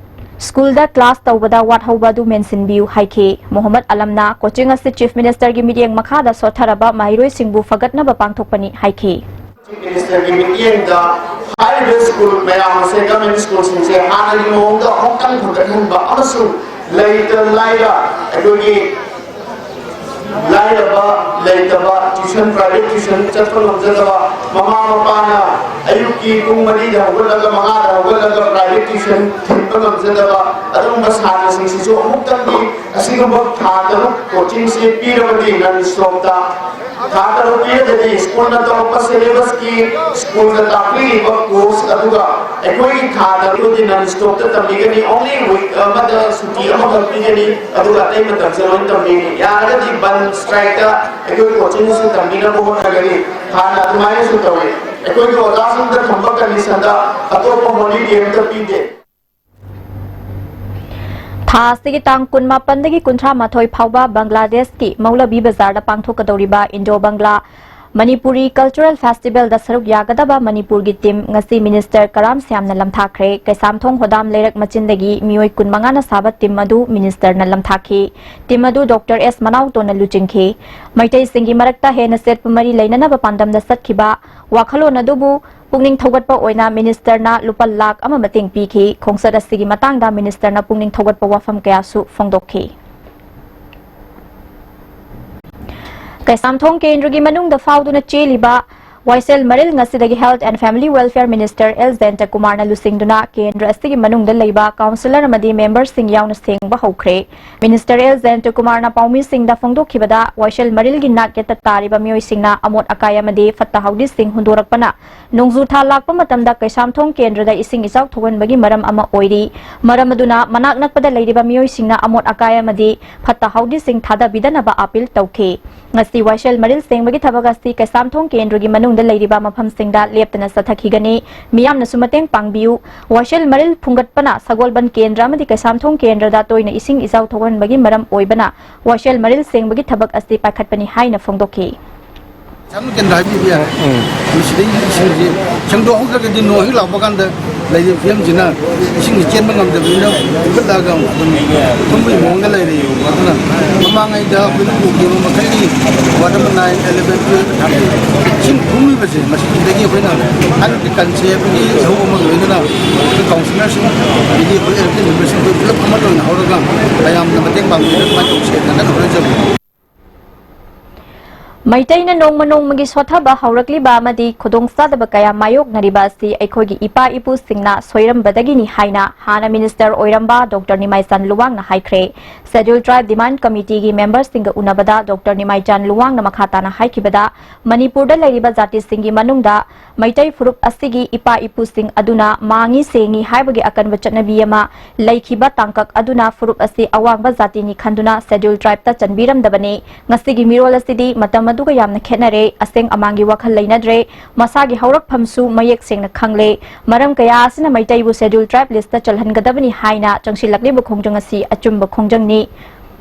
ꯁ꯭ꯀꯨꯜꯗ ꯀ꯭ꯂꯥꯁ ꯇꯧꯕꯗ ꯋꯥꯠꯍꯧꯕ ꯑꯗꯨ ꯃꯦꯟꯁꯤꯟꯕꯤꯌꯨ ꯍꯥꯏꯈꯤ꯫ ꯃꯣꯍꯝꯃꯗ ꯑꯂꯝꯅ ꯀꯣꯆꯤꯡ ꯑꯁꯤ ꯆꯤꯐ ꯃꯤꯅꯤꯁꯇꯔꯒꯤ ꯃꯤꯠꯌꯦꯡ ꯃꯈꯥꯗ ꯁꯣꯠꯊꯔꯕ ꯃꯍꯩꯔꯣꯏꯁꯤꯡꯕꯨ ꯐꯒꯠꯅꯕ ꯄꯥꯡꯊꯣꯛꯄꯅꯤ ꯍꯥꯏꯈꯤ꯫ ꯆꯤꯐ ꯃꯤꯅꯤꯁꯇꯔꯒꯤ ꯃꯤꯠꯌꯦꯡꯗ ꯍꯥꯏꯔꯤꯕ ꯁ꯭ꯀꯨꯜ ꯃꯌꯥꯝ ꯑꯁꯦ, ꯒꯚꯔꯟꯃꯦꯟꯠ ꯁ꯭ꯀꯨꯜꯁꯤꯡꯁꯦ ꯍꯥꯟꯅꯒꯤ ꯃꯑꯣꯡꯗ ꯑꯃꯨꯛꯇꯪ ꯐꯒꯠꯍꯟꯕ ꯑꯃꯁꯨꯡ ꯂꯩꯇ ꯂꯥꯏꯔ ꯑꯩꯈꯣꯏꯒꯤ ꯂꯥꯏꯔꯕ, ꯂꯩꯇꯕ, ꯇ꯭ꯌꯨꯁꯟ, ꯄ꯭ꯔꯥꯏꯚꯦꯠ ꯇ꯭ꯌꯨꯁꯟ ꯆꯠꯄ ꯉꯝꯖꯗꯕ, ꯃꯃꯥ ꯃꯄꯥꯅ ꯑꯌꯨꯛꯀꯤ ꯄꯨꯡ ꯃꯔꯤꯗ ꯍꯧꯒꯠꯂꯒ, ꯃꯉꯥꯗ ꯍꯧꯒꯠꯂꯒ ꯄ꯭ꯔꯥꯏꯚꯦꯠ ꯇ꯭ꯌꯨꯁꯟ ꯊꯤꯟꯕ ꯉꯝꯖꯗꯕ ꯑꯗꯨꯒꯨꯝꯕ ꯁꯥꯇ꯭ꯔꯁꯤꯡꯁꯤꯁꯨ ꯑꯃꯨꯛꯇꯪꯗꯤ ꯑꯁꯤꯒꯨꯝꯕ ꯊꯥ ꯇꯔꯨꯛ ꯀꯣꯆꯤꯡꯁꯦ ꯄꯤꯔꯕꯗꯤ ꯅꯟ ꯁ꯭ꯇꯣꯞꯇ ꯊꯥ ꯇꯔꯨꯛ ꯄꯤꯔꯒꯗꯤ ꯁ꯭ꯀꯨꯜꯅ ꯇꯧꯔꯛꯄ ꯁꯦꯂꯦꯕꯁꯀꯤ, ꯁ꯭ꯀꯨꯜꯅ ꯇꯥꯛꯄꯤꯔꯤꯕ ꯀꯣꯔꯁ ꯑꯗꯨꯒ ꯑꯩꯈꯣꯏꯒꯤ ꯊꯥ ꯇꯔꯨꯛꯇꯤ ꯅꯟ ꯁ꯭ꯇꯣꯞꯇ ꯇꯝꯕꯤꯒꯅꯤ꯫ ꯑꯣꯟꯂꯤ ꯋꯤꯛ ꯑꯃꯗ ꯁꯨꯇꯤ ꯑꯃꯈꯛ ꯄꯤꯒꯅꯤ, ꯑꯗꯨꯒ ꯑꯇꯩ ꯃꯇꯝꯁꯦ ꯂꯣꯏ ꯇꯝꯕꯤꯒꯅꯤ꯫ ꯌꯥꯔꯒꯗꯤ ꯕꯟ ꯁ꯭ꯇ꯭ꯔꯥꯏꯛꯇ ꯑꯩꯈꯣꯏ ꯀꯣꯆꯤꯡꯁꯨ ꯇꯝꯕꯤꯅꯕ ꯍꯣꯠꯅꯒꯅꯤ꯫ ꯍꯥꯟꯅ ꯑꯗꯨꯃꯥꯏꯅꯁꯨ ꯇꯧꯏ꯫ ꯑꯩꯈꯣꯏꯒꯤ ꯑꯣꯖꯥꯁꯤꯡꯗ ꯊꯝꯕ ꯀꯟꯗꯤꯁꯟꯗ ꯑꯇꯣꯞꯄ ꯍꯣꯂꯤꯗꯦ ꯑꯝꯇ ꯄꯤꯗꯦ꯫ ꯊꯥ ꯑꯁꯤꯒꯤ ꯇꯥꯡ ꯀꯨꯟꯃꯥꯄꯟꯗꯒꯤ ꯀꯨꯟꯊ꯭ꯔꯥ ꯃꯥꯊꯣꯏ ꯐꯥꯎꯕ ꯕꯪꯒ꯭ꯂꯥꯗꯦꯁꯀꯤ ꯃꯧꯂꯕꯤ ꯕꯖꯥꯔꯗ ꯄꯥꯡꯊꯣꯛꯀꯗꯧꯔꯤꯕ ꯏꯟꯗꯣ ꯕꯪꯒ꯭ꯂꯥ ꯃꯅꯤꯄꯨꯔꯤ ꯀꯜꯆꯔꯦꯜ ꯐꯦꯁꯇꯤꯚꯦꯜꯗ ꯁꯔꯨꯛ ꯌꯥꯒꯗꯕ ꯃꯅꯤꯄꯨꯔꯒꯤ ꯇꯤꯝ ꯉꯁꯤ ꯃꯤꯅꯤꯁꯇꯔ ꯀꯔꯥꯝ ꯁ꯭ꯌꯥꯝꯅ ꯂꯝꯊꯥꯈ꯭ꯔꯦ꯫ ꯀꯩꯁꯥꯝꯊꯣꯡ ꯍꯣꯗꯥꯝ ꯂꯩꯔꯛ ꯃꯆꯤꯟꯗꯒꯤ ꯃꯤꯑꯣꯏ ꯀꯨꯟꯃꯉꯥꯅ ꯁꯥꯕ ꯇꯤꯝ ꯑꯗꯨ ꯃꯤꯅꯤꯁꯇꯔꯅ ꯂꯝꯊꯥꯈꯤ꯫ ꯇꯤꯝ ꯑꯗꯨ ꯗꯣꯛꯇꯔ ꯑꯦꯁ ꯃꯅꯥꯎꯇꯣꯅ ꯂꯨꯆꯤꯡꯈꯤ꯫ ꯃꯩꯇꯩꯁꯤꯡꯒꯤ ꯃꯔꯛꯇ ꯍꯦꯟꯅ ꯆꯦꯠꯄ ꯃꯔꯤ ꯂꯩꯅꯅꯕ ꯄꯥꯟꯗꯝꯗ ꯆꯠꯈꯤꯕ ꯋꯥꯈꯜꯂꯣꯟ ꯑꯗꯨꯕꯨ ꯄꯨꯛꯅꯤꯡ ꯊꯧꯒꯠꯄ ꯑꯣꯏꯅ ꯃꯤꯅꯤꯁꯇꯔꯅ ꯂꯨꯄꯥ ꯂꯥꯈ ꯑꯃ ꯃꯇꯦꯡ ꯄꯤꯈꯤ꯫ ꯈꯣꯡꯆꯠ ꯑꯁꯤꯒꯤ ꯃꯇꯥꯡꯗ ꯃꯤꯅꯤꯁꯇꯔꯅ ꯄꯨꯛꯅꯤꯡ ꯊꯧꯒꯠꯄ ꯋꯥꯐꯝ ꯀꯌꯥꯁꯨ ꯐꯣꯡꯗꯣꯛꯈꯤ꯫ ꯀꯩꯁꯥꯝꯊꯣꯡ ꯀꯦꯟꯗ꯭ꯔꯒꯤ ꯃꯅꯨꯡꯗ ꯐꯥꯎꯗꯨꯅ ꯆꯦꯜꯂꯤꯕ ꯋꯥꯏꯁꯦꯜ ꯃꯔꯤꯜ ꯉꯁꯤꯗꯒꯤ Health and Family Welfare Minister L Jayanta ꯀꯨꯃꯥꯔꯅ ꯂꯨꯆꯤꯡꯗꯨꯅ ꯀꯦꯟꯗ꯭ꯔ ꯑꯁꯤꯒꯤ ꯃꯅꯨꯡꯗ ꯂꯩꯕ councillor ꯑꯃꯗꯤ memberꯁꯤꯡ ꯌꯥꯎꯅ ꯁꯦꯡꯕ ꯍꯧꯈ꯭ꯔꯦ꯫ Minister ꯑꯦꯜ ꯖꯌꯟꯇ ꯀꯨꯃꯥꯔꯅ ꯄꯥꯎꯃꯤꯁꯤꯡꯗ ꯐꯣꯡꯗꯣꯛꯈꯤꯕꯗ, ꯋꯥꯏꯁꯦꯜ ꯃꯔꯤꯜꯒꯤ ꯅꯥꯛ ꯌꯦꯠꯇ ꯇꯥꯔꯤꯕ ꯃꯤꯑꯣꯏꯁꯤꯡꯅ ꯑꯃꯣꯠ ꯑꯀꯥꯏ ꯑꯃꯗꯤ ꯐꯠꯇ ꯍꯥꯎꯗꯤꯁꯤꯡ ꯍꯨꯟꯗꯣꯔꯛꯄꯅ ꯅꯣꯡꯖꯨ ꯊꯥ ꯂꯥꯛꯄ ꯃꯇꯝꯗ ꯀꯩꯁꯥꯝꯊꯣꯡ ꯀꯦꯟꯗ꯭ꯔꯗ ꯏꯁꯤꯡ ꯏꯆꯥꯎ ꯊꯣꯛꯍꯟꯕꯒꯤ ꯃꯔꯝ ꯑꯃ ꯑꯣꯏꯔꯤ꯫ ꯃꯔꯝ ꯑꯗꯨꯅ ꯃꯅꯥꯛ ꯅꯛꯄꯗ ꯂꯩꯔꯤꯕ ꯃꯤꯑꯣꯏꯁꯤꯡꯅ ꯑꯃꯣꯠ ꯑꯀꯥꯏ ꯑꯃꯗꯤ ꯐꯠꯇ ꯍꯥꯎꯗꯤꯁꯤꯡ ꯊꯥꯗꯕꯤꯗꯅꯕ appeal ꯇꯧꯈꯤ꯫ ꯉꯁꯤ ꯋꯥꯏꯁꯦꯜ ꯃꯔꯤꯜ ꯁꯦꯡꯕꯒꯤ ꯊꯕꯛ ꯑꯁꯤ ꯀꯩꯁꯥꯝꯊꯣꯡ ꯀꯦꯟꯗ꯭ꯔꯒꯤ ꯃꯅꯨꯡꯗ ꯂꯩꯔꯤꯕ ꯃꯐꯝꯁꯤꯡꯗ ꯂꯦꯞꯇꯅ ꯆꯠꯊꯈꯤꯒꯅꯤ꯫ ꯃꯤꯌꯥꯝꯅꯁꯨ ꯃꯇꯦꯡ ꯄꯥꯡꯕꯤꯌꯨ꯫ ꯋꯥꯏꯁꯦꯜ ꯃꯔꯤꯜ ꯐꯨꯡꯒꯠꯄꯅ ꯁꯒꯣꯜꯕꯟ ꯀꯦꯟꯗ꯭ꯔ ꯑꯃꯗꯤ ꯀꯩꯁꯥꯝꯊꯣꯡ ꯀꯦꯟꯗ꯭ꯔꯗ ꯇꯣꯏꯅ ꯏꯁꯤꯡ ꯏꯆꯥꯎ ꯊꯣꯛꯍꯟꯕꯒꯤ ꯃꯔꯝ ꯑꯣꯏꯕꯅ ꯋꯥꯏꯁꯦꯜ ꯃꯔꯤꯜ ꯁꯦꯡꯕꯒꯤ ꯊꯕꯛ ꯑꯁꯤ ꯄꯥꯏꯈꯠꯄꯅꯤ ꯍꯥꯏꯅ ꯐꯣꯡꯗꯣꯛꯈꯤ꯫ ꯁꯝꯅ ꯀꯦꯟꯗ꯭ꯔ ꯍꯥꯏꯕꯤꯕ ꯌꯥꯔꯦ꯫ ꯎꯝ꯫ ꯃꯁꯤꯗꯩ ꯏꯁꯤꯡꯁꯤ ꯁꯦꯡꯗꯣꯛꯍꯧꯗ꯭ꯔꯒꯗꯤ ꯅꯣꯡ ꯍꯦꯛ ꯂꯥꯛꯄ ꯀꯥꯟꯗ ꯂꯩꯔꯤꯕ ꯐꯤꯕꯝꯁꯤꯅ ꯏꯁꯤꯡꯁꯤ ꯆꯦꯟꯕ ꯉꯝꯗꯕꯅꯤꯅ ꯐꯨꯒꯠꯂꯛꯑꯒ ꯑꯗꯨꯝ ꯊꯨꯝꯕꯒꯤ ꯃꯑꯣꯡꯗ ꯂꯩꯔꯦꯕ꯫ ꯑꯗꯨꯅ ꯃꯃꯥꯡꯉꯩꯗ ꯑꯩꯈꯣꯏꯅ ꯎꯈꯤꯕ ꯃꯈꯩꯒꯤ ward number nine, eleven, twelve ꯏꯁꯤꯡ ꯊꯨꯝꯃꯤꯕꯁꯦ, ꯃꯁꯤꯗꯒꯤ ꯑꯩꯈꯣꯏꯅ ꯍꯥꯏꯔꯤꯕ concept ꯑꯃꯒꯤ ꯏꯍꯧ ꯑꯃꯒ ꯂꯣꯏꯅꯅ ꯑꯩꯈꯣꯏ councillorꯁꯤꯡ, ꯑꯗꯒꯤ ꯑꯩꯈꯣꯏ elected memberꯁꯤꯡ, ꯑꯩꯈꯣꯏ ꯄꯨꯂꯞ ꯑꯃꯠꯇ ꯑꯣꯏꯅ ꯍꯧꯔꯒ ꯃꯌꯥꯝꯅ ꯃꯇꯦꯡ ꯄꯥꯡꯕꯤꯗꯅ ꯑꯗꯨꯃꯥꯏꯅ ꯇꯧꯁꯦ ꯍꯥꯏꯅ ꯍꯣꯠꯅꯖꯕꯅꯤ꯫ ꯃꯩꯇꯩꯅ ꯅꯣꯡꯃ ꯅꯣꯡꯃꯒꯤ ꯁꯣꯠꯊꯕ ꯍꯧꯔꯛꯂꯤꯕ ꯑꯃꯗꯤ ꯈꯨꯗꯣꯡꯆꯥꯗꯕ ꯀꯌꯥ ꯃꯥꯌꯣꯛꯅꯔꯤꯕ ꯑꯁꯤ ꯑꯩꯈꯣꯏꯒꯤ ꯏꯄꯥ ꯏꯄꯨꯁꯤꯡꯅ ꯁꯣꯏꯔꯝꯕꯗꯒꯤꯅꯤ ꯍꯥꯏꯅ ꯍꯥꯟꯅ minister ꯑꯣꯏꯔꯝꯕ Doctor ꯅꯤꯃꯥꯏꯆꯥꯟ ꯂꯨꯋꯥꯡꯅ ꯍꯥꯏꯈ꯭ꯔꯦ꯫ Scheduled Tribe Demand Committeeꯒꯤ memberꯁꯤꯡꯒ ꯎꯅꯕꯗ Doctor ꯅꯤꯃꯥꯏꯆꯥꯟ ꯂꯨꯋꯥꯡꯅ ꯃꯈꯥ ꯇꯥꯅ ꯍꯥꯏꯈꯤꯕꯗ, ꯃꯅꯤꯄꯨꯔꯗ ꯂꯩꯔꯤꯕ ꯖꯥꯇꯤꯁꯤꯡꯒꯤ ꯃꯅꯨꯡꯗ ꯃꯩꯇꯩ ꯐꯨꯔꯨꯞ ꯑꯁꯤꯒꯤ ꯏꯄꯥ ꯏꯄꯨꯁꯤꯡ ꯑꯗꯨꯅ ꯃꯥꯡꯉꯤ ꯁꯦꯡꯉꯤ ꯍꯥꯏꯕꯒꯤ ꯑꯀꯟꯕ ꯆꯠꯅꯕꯤ ꯑꯃ ꯂꯩꯈꯤꯕ ꯇꯥꯡꯀꯛ ꯑꯗꯨꯅ ꯐꯨꯔꯨꯞ ꯑꯁꯤ ꯑꯋꯥꯡꯕ ꯖꯥꯇꯤꯅꯤ ꯈꯟꯗꯨꯅ Scheduled Tribeꯇ ꯆꯟꯕꯤꯔꯝꯗꯕꯅꯤ꯫ ꯉꯁꯤꯒꯤ ꯃꯤꯔꯣꯜ ꯑꯁꯤꯗꯤ ꯃꯇꯝ ꯑꯗꯨꯒ ꯌꯥꯝꯅ ꯈꯦꯠꯅꯔꯦ, ꯑꯁꯦꯡ ꯑꯃꯥꯡꯒꯤ ꯋꯥꯈꯜ ꯂꯩꯅꯗ꯭ꯔꯦ, ꯃꯁꯥꯒꯤ ꯍꯧꯔꯛꯐꯝꯁꯨ ꯃꯌꯦꯛ ꯁꯦꯡꯅ ꯈꯪꯂꯦ꯫ ꯃꯔꯝ ꯀꯌꯥ ꯑꯁꯤꯅ ꯃꯩꯇꯩꯕꯨ Scheduled Tribe listꯇ ꯆꯜꯍꯟꯒꯗꯕꯅꯤ ꯍꯥꯏꯅ ꯆꯪꯁꯤꯜꯂꯛꯂꯤꯕ ꯈꯣꯡꯖꯪ ꯑꯁꯤ ꯑꯆꯨꯝꯕ ꯈꯣꯡꯖꯪꯅꯤ꯫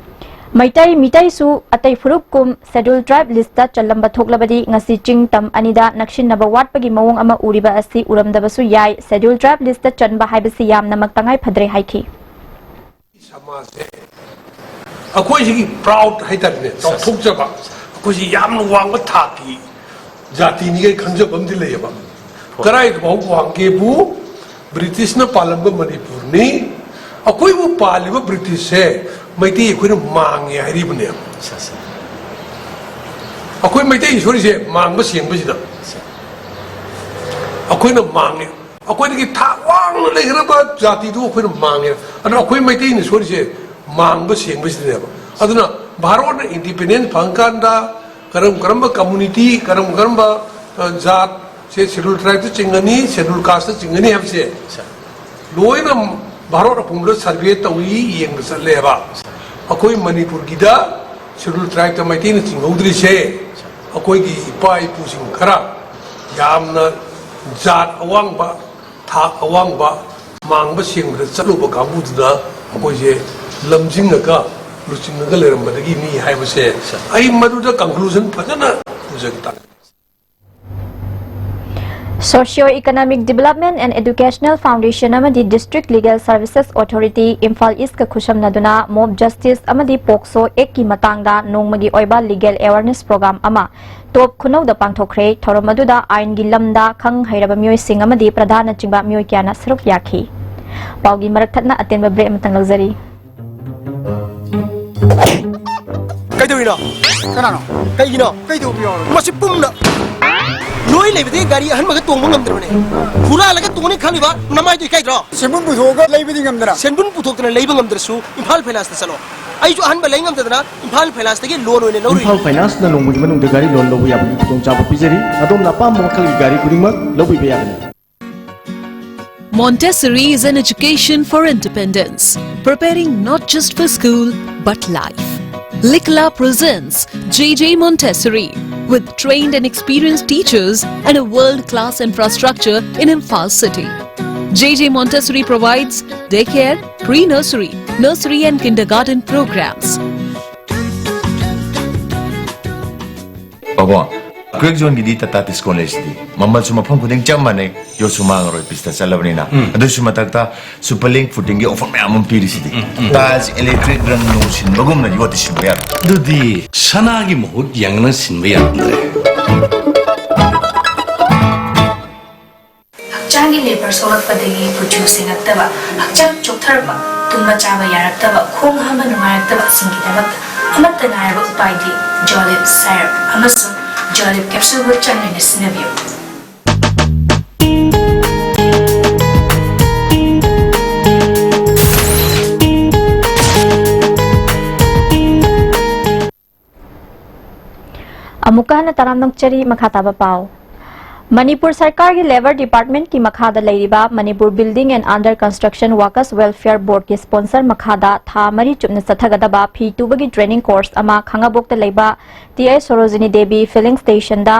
ꯃꯩꯇꯩ ꯃꯤꯇꯩꯁꯨ ꯑꯇꯩ ꯐꯨꯔꯨꯞ ꯀꯨꯝ Scheduled Tribe listꯇ ꯆꯜꯂꯝꯕ ꯊꯣꯛꯂꯕꯗꯤ ꯉꯁꯤ ꯆꯤꯡ ꯇꯝ ꯑꯅꯤꯗ ꯅꯛꯁꯤꯟꯅꯕ ꯋꯥꯠꯄꯒꯤ ꯃꯑꯣꯡ ꯑꯃ ꯎꯔꯤꯕ ꯑꯁꯤ ꯎꯔꯝꯗꯕꯁꯨ ꯌꯥꯏ꯫ Scheduled Tribe listꯇ ꯆꯟꯕ ꯍꯥꯏꯕꯁꯤ ꯌꯥꯝꯅꯃꯛ ꯇꯉꯥꯏ ꯐꯗ꯭ꯔꯦ ꯍꯥꯏꯈꯤ꯫ ꯁꯃꯥꯖꯁꯦ ꯑꯩꯈꯣꯏꯁꯤꯒꯤ proud ꯍꯥꯏꯇꯥꯔꯦꯅꯦ, ꯆꯥꯎꯊꯣꯛꯆꯕ, ꯑꯩꯈꯣꯏꯁꯤ ꯌꯥꯝꯅ ꯋꯥꯡꯕ ꯊꯥꯛꯀꯤ ꯖꯥꯇꯤꯅꯤꯒꯩ ꯈꯟꯖꯕ ꯑꯃꯗꯤ ꯂꯩꯌꯦꯕ꯫ ꯍꯣꯏ꯫ ꯀꯗꯥꯏꯐꯥꯎ ꯋꯥꯡꯒꯦꯕꯨ, ꯕ꯭ꯔꯤꯇꯤꯁꯅ ꯄꯥꯜꯂꯝꯕ ꯃꯅꯤꯄꯨꯔꯅꯤ, ꯑꯩꯈꯣꯏꯕꯨ ꯄꯥꯜꯂꯤꯕ ꯕ꯭ꯔꯤꯇꯤꯁꯁꯦ ꯃꯩꯇꯩ ꯑꯩꯈꯣꯏꯅ ꯃꯥꯡꯉꯦ ꯍꯥꯏꯔꯤꯕꯅꯦꯕ꯫ ꯑꯠꯆꯥ, ꯑꯠꯆꯥ꯫ ꯑꯩꯈꯣꯏ ꯃꯩꯇꯩ ꯏꯁꯣꯔꯤꯁꯦ ꯃꯥꯡꯕ ꯁꯦꯡꯕꯁꯤꯗ꯫ ꯑꯠꯆꯥ꯫ ꯑꯩꯈꯣꯏꯅ ꯃꯥꯡꯉꯦ꯫ ꯑꯩꯈꯣꯏꯗꯒꯤ ꯊꯥꯛ ꯋꯥꯡꯅ ꯂꯩꯈ꯭ꯔꯕ ꯖꯥꯇꯤꯗꯨ ꯑꯩꯈꯣꯏꯅ ꯃꯥꯡꯉꯦ꯫ ꯑꯗꯨꯅ ꯑꯩꯈꯣꯏ ꯃꯩꯇꯩꯅ ꯁꯣꯏꯔꯤꯁꯦ ꯃꯥꯡꯕ ꯁꯦꯡꯕꯁꯤꯗꯅꯦꯕ꯫ ꯑꯗꯨꯅ ꯚꯥꯔꯠꯅ ꯏꯟꯗꯤꯄꯦꯟꯗꯦꯟꯁ ꯐꯪꯀꯥꯟꯗ ꯀꯔꯝ ꯀꯔꯝꯕ ꯀꯝꯃꯨꯅꯤꯇꯤ, ꯀꯔꯝ ꯀꯔꯝꯕ, ꯑ, ꯖꯥꯠꯁꯦ ꯁꯦꯗꯨꯜ ꯇ꯭ꯔꯥꯏꯕꯇ ꯆꯤꯡꯒꯅꯤ, ꯁꯦꯗꯨꯜ ꯀꯥꯁꯇ ꯆꯤꯡꯒꯅꯤ ꯍꯥꯏꯕꯁꯦ ꯂꯣꯏꯅ ꯚꯥꯔꯠ ꯑꯄꯨꯝꯕꯗ ꯁꯔꯚꯦ ꯇꯧꯏ, ꯌꯦꯡꯕ ꯆꯠꯂꯦꯕ꯫ ꯑꯩꯈꯣꯏ ꯃꯅꯤꯄꯨꯔꯒꯤꯗ ꯁꯦꯗꯨꯜ ꯇ꯭ꯔꯥꯏꯕꯇ ꯃꯩꯇꯩꯅ ꯆꯤꯡꯍꯧꯗ꯭ꯔꯤꯁꯦ ꯑꯩꯈꯣꯏꯒꯤ ꯏꯄꯥ ꯏꯄꯨꯁꯤꯡ ꯈꯔ ꯌꯥꯝꯅ ꯖꯥꯠ ꯑꯋꯥꯡꯕ, ꯊꯥꯛ ꯑꯋꯥꯡꯕ, ꯃꯥꯡꯕ ꯁꯦꯡꯕꯗ ꯆꯠꯂꯨꯕ ꯀꯥꯡꯕꯨꯗꯨꯅ ꯑꯩꯈꯣꯏꯁꯦ ꯂꯝꯖꯤꯡꯉꯒ ꯂꯨꯆꯤꯡꯉꯒ ꯂꯩꯔꯝꯕꯗꯒꯤꯅꯤ ꯍꯥꯏꯕꯁꯦ ꯑꯩ ꯃꯗꯨꯗ conclusion ꯐꯖꯅ ꯄꯨꯖꯒꯦ ꯇꯥꯔꯦ꯫ Socio Economic Development and Educational Foundation ꯑꯃꯗꯤ District Legal Services Authority Imphal ꯏꯁꯀ ꯈꯨꯠꯁꯝꯅꯗꯨꯅ Mob Justice ꯑꯃꯗꯤ POCSO Actꯀꯤ ꯃꯇꯥꯡꯗ ꯅꯣꯡꯃꯒꯤ ꯑꯣꯏꯕ legal awareness program ꯑꯃ ꯇꯣꯞ ꯈꯨꯅꯧꯗ ꯄꯥꯡꯊꯣꯛꯈ꯭ꯔꯦ꯫ ꯊꯧꯔꯝ ꯑꯗꯨꯗ ꯑꯥꯏꯟꯒꯤ ꯂꯝꯗ ꯈꯪ ꯍꯩꯔꯕ ꯃꯤꯑꯣꯏꯁꯤꯡ ꯑꯃꯗꯤ ꯄ꯭ꯔꯙꯥꯟꯅꯆꯤꯡꯕ ꯃꯤꯑꯣꯏ ꯀꯌꯥꯅ ꯁꯔꯨꯛ ꯌꯥꯈꯤ꯫ ꯄꯥꯎꯒꯤ ꯃꯔꯛ ꯊꯠꯅ ꯑꯇꯦꯟꯕ break ꯑꯃꯇꯪ ꯂꯧꯖꯔꯤ꯫ ꯀꯩꯗꯧꯔꯤꯅꯣ? ꯀꯅꯥꯅꯣ? ꯀꯩꯒꯤꯅꯣ? ꯀꯩꯗꯧꯕ ꯌꯥꯎꯔꯒꯦ? ꯃꯁꯤ ꯄꯨꯝꯅ ꯂꯣꯏ ꯂꯩꯕꯗꯒꯤ ꯒꯥꯔꯤ ꯑꯍꯟꯕꯒ ꯇꯣꯡꯕ ꯉꯝꯗ꯭ꯔꯕꯅꯦ꯫ ꯍꯨꯔꯥꯜꯂꯒ ꯇꯣꯡꯅꯤ ꯈꯜꯂꯤꯕ ꯅꯃꯥꯏꯗꯣ ꯏꯀꯥꯏꯗ꯭ꯔꯣ? ꯁꯦꯟꯕꯨꯟ ꯄꯨꯊꯣꯛꯑꯒ ꯂꯩꯕꯗꯤ ꯉꯝꯗꯅ꯫ ꯁꯦꯟꯕꯨꯟ ꯄꯨꯊꯣꯛꯇꯅ ꯂꯩꯕ ꯉꯝꯗ꯭ꯔꯁꯨ ꯏꯝꯐꯥꯜ ꯐꯥꯏꯅꯥꯟꯁꯇ ꯆꯠꯂꯣ꯫ ꯑꯩꯁꯨ ꯑꯍꯟꯕ ꯂꯩ ꯉꯝꯗꯗꯅ ꯏꯝꯐꯥꯜ ꯐꯥꯏꯅꯥꯟꯁꯇꯒꯤ ꯂꯣꯟ ꯑꯣꯏꯅ ꯂꯧꯔꯨꯏ꯫ ꯏꯝꯐꯥꯜ ꯐꯥꯏꯅꯥꯟꯁꯅ ꯅꯣꯡꯃꯒꯤ ꯃꯅꯨꯡꯗ ꯒꯥꯔꯤ ꯂꯣꯟ ꯂꯧꯕ ꯌꯥꯕꯒꯤ ꯈꯨꯗꯣꯡꯆꯥꯕ ꯄꯤꯖꯔꯤ꯫ ꯑꯗꯣꯝꯅ ꯑꯄꯥꯝꯕ ꯃꯈꯜꯒꯤ ꯒꯥꯔꯤ ꯈꯨꯗꯤꯡꯃꯛ ꯂꯧꯕꯤꯕ ꯌꯥꯒꯅꯤ꯫ Montessori is an education for independence, preparing not just for school but life. Likla presents J J Montessori, with trained and experienced teachers and a world class infrastructure in Imphal city. J J Montessori provides daycare, pre nursery, nursery and kindergarten programs. ꯄꯥꯕꯨꯡ, ꯀ꯭ꯔꯦꯛ ꯖꯣꯟꯒꯤꯗꯤ ꯇꯥꯇꯥ ꯇꯤꯁꯀꯣꯟ ꯂꯩꯁꯤꯗꯤ꯫ ꯃꯃꯜꯁꯨ ꯃꯐꯝ ꯈꯨꯗꯤꯡ ꯆꯞ ꯃꯥꯟꯅꯩ, ꯌꯣꯠꯁꯨ ꯃꯥꯡꯉꯔꯣꯏ ꯄꯤꯁꯇ ꯆꯠꯂꯕꯅꯤꯅ꯫ ꯑꯗꯨꯁꯨ ꯃꯊꯛꯇ super link ꯐꯨꯇꯤꯡꯒꯤ offer ꯃꯌꯥꯝ ꯑꯃ ꯄꯤꯔꯤꯁꯤꯗꯤ꯫ ꯇꯥꯏꯜꯁ ꯏꯂꯦꯛꯇ꯭ꯔꯤꯛ ꯔꯪ ꯅꯨꯡ ꯁꯤꯟꯕꯒꯨꯝꯅ ꯌꯣꯠꯇꯤ ꯁꯤꯟꯕ ꯌꯥꯔꯣꯏ꯫ ꯑꯗꯨꯗꯤ ꯁꯅꯥꯒꯤ ꯃꯍꯨꯠ ꯌꯦꯡꯅ ꯁꯤꯟꯕ ꯌꯥꯔꯝꯗ꯭ꯔꯦ꯫ ꯍꯛꯆꯥꯡꯒꯤ ꯂꯦꯕꯔ ꯁꯣꯛꯂꯛꯄꯗꯒꯤ ꯀꯨꯆꯨ ꯁꯦꯡꯉꯛꯇꯕ, ꯍꯛꯆꯥꯡ ꯆꯣꯛꯊꯔꯛꯄ, ꯇꯨꯝꯕ ꯆꯥꯕ ꯌꯥꯔꯛꯇꯕ, ꯈꯣꯡ ꯍꯥꯝꯕ ꯅꯨꯡꯉꯥꯏꯔꯛꯇꯕ ꯑꯁꯤꯡꯒꯤꯗꯃꯛꯇ ꯑꯃꯠꯇ ꯉꯥꯏꯔꯕ ꯎꯄꯥꯏꯗꯤ ꯖꯣꯂꯤꯞ ꯁꯥꯏꯔꯞ ꯑꯃꯁꯨꯡ ꯖꯣꯂꯤꯞ ꯀꯦꯞꯁꯨꯜꯕꯨ ꯆꯥꯡ ꯅꯥꯏꯅ ꯁꯤꯖꯤꯟꯅꯕꯤꯌꯨ꯫ ꯑꯃꯨꯛꯀ ꯍꯟꯅ ꯇꯔꯥꯝꯅ ꯑꯣꯛꯆꯔꯤ꯫ ꯃꯈꯥ ꯇꯥꯕ ꯄꯥꯎ꯫ ꯃꯅꯤꯄꯨꯔ ꯁꯔꯀꯥꯔꯒꯤ Labour Department ꯀꯤ ꯃꯈꯥꯗ ꯂꯩꯔꯤꯕ Manipur Building and Under Construction Workers Welfare Board ꯀꯤ sponsor ꯃꯈꯥꯗ ꯊꯥ ꯃꯔꯤ ꯆꯨꯞꯅ ꯆꯠꯊꯒꯗꯕ ꯐꯤ ꯇꯨꯕꯒꯤ training course ꯑꯃ ꯈꯥꯡꯉꯕꯣꯛꯇ ꯂꯩꯕ T H Sarojini Devi filling station ꯗ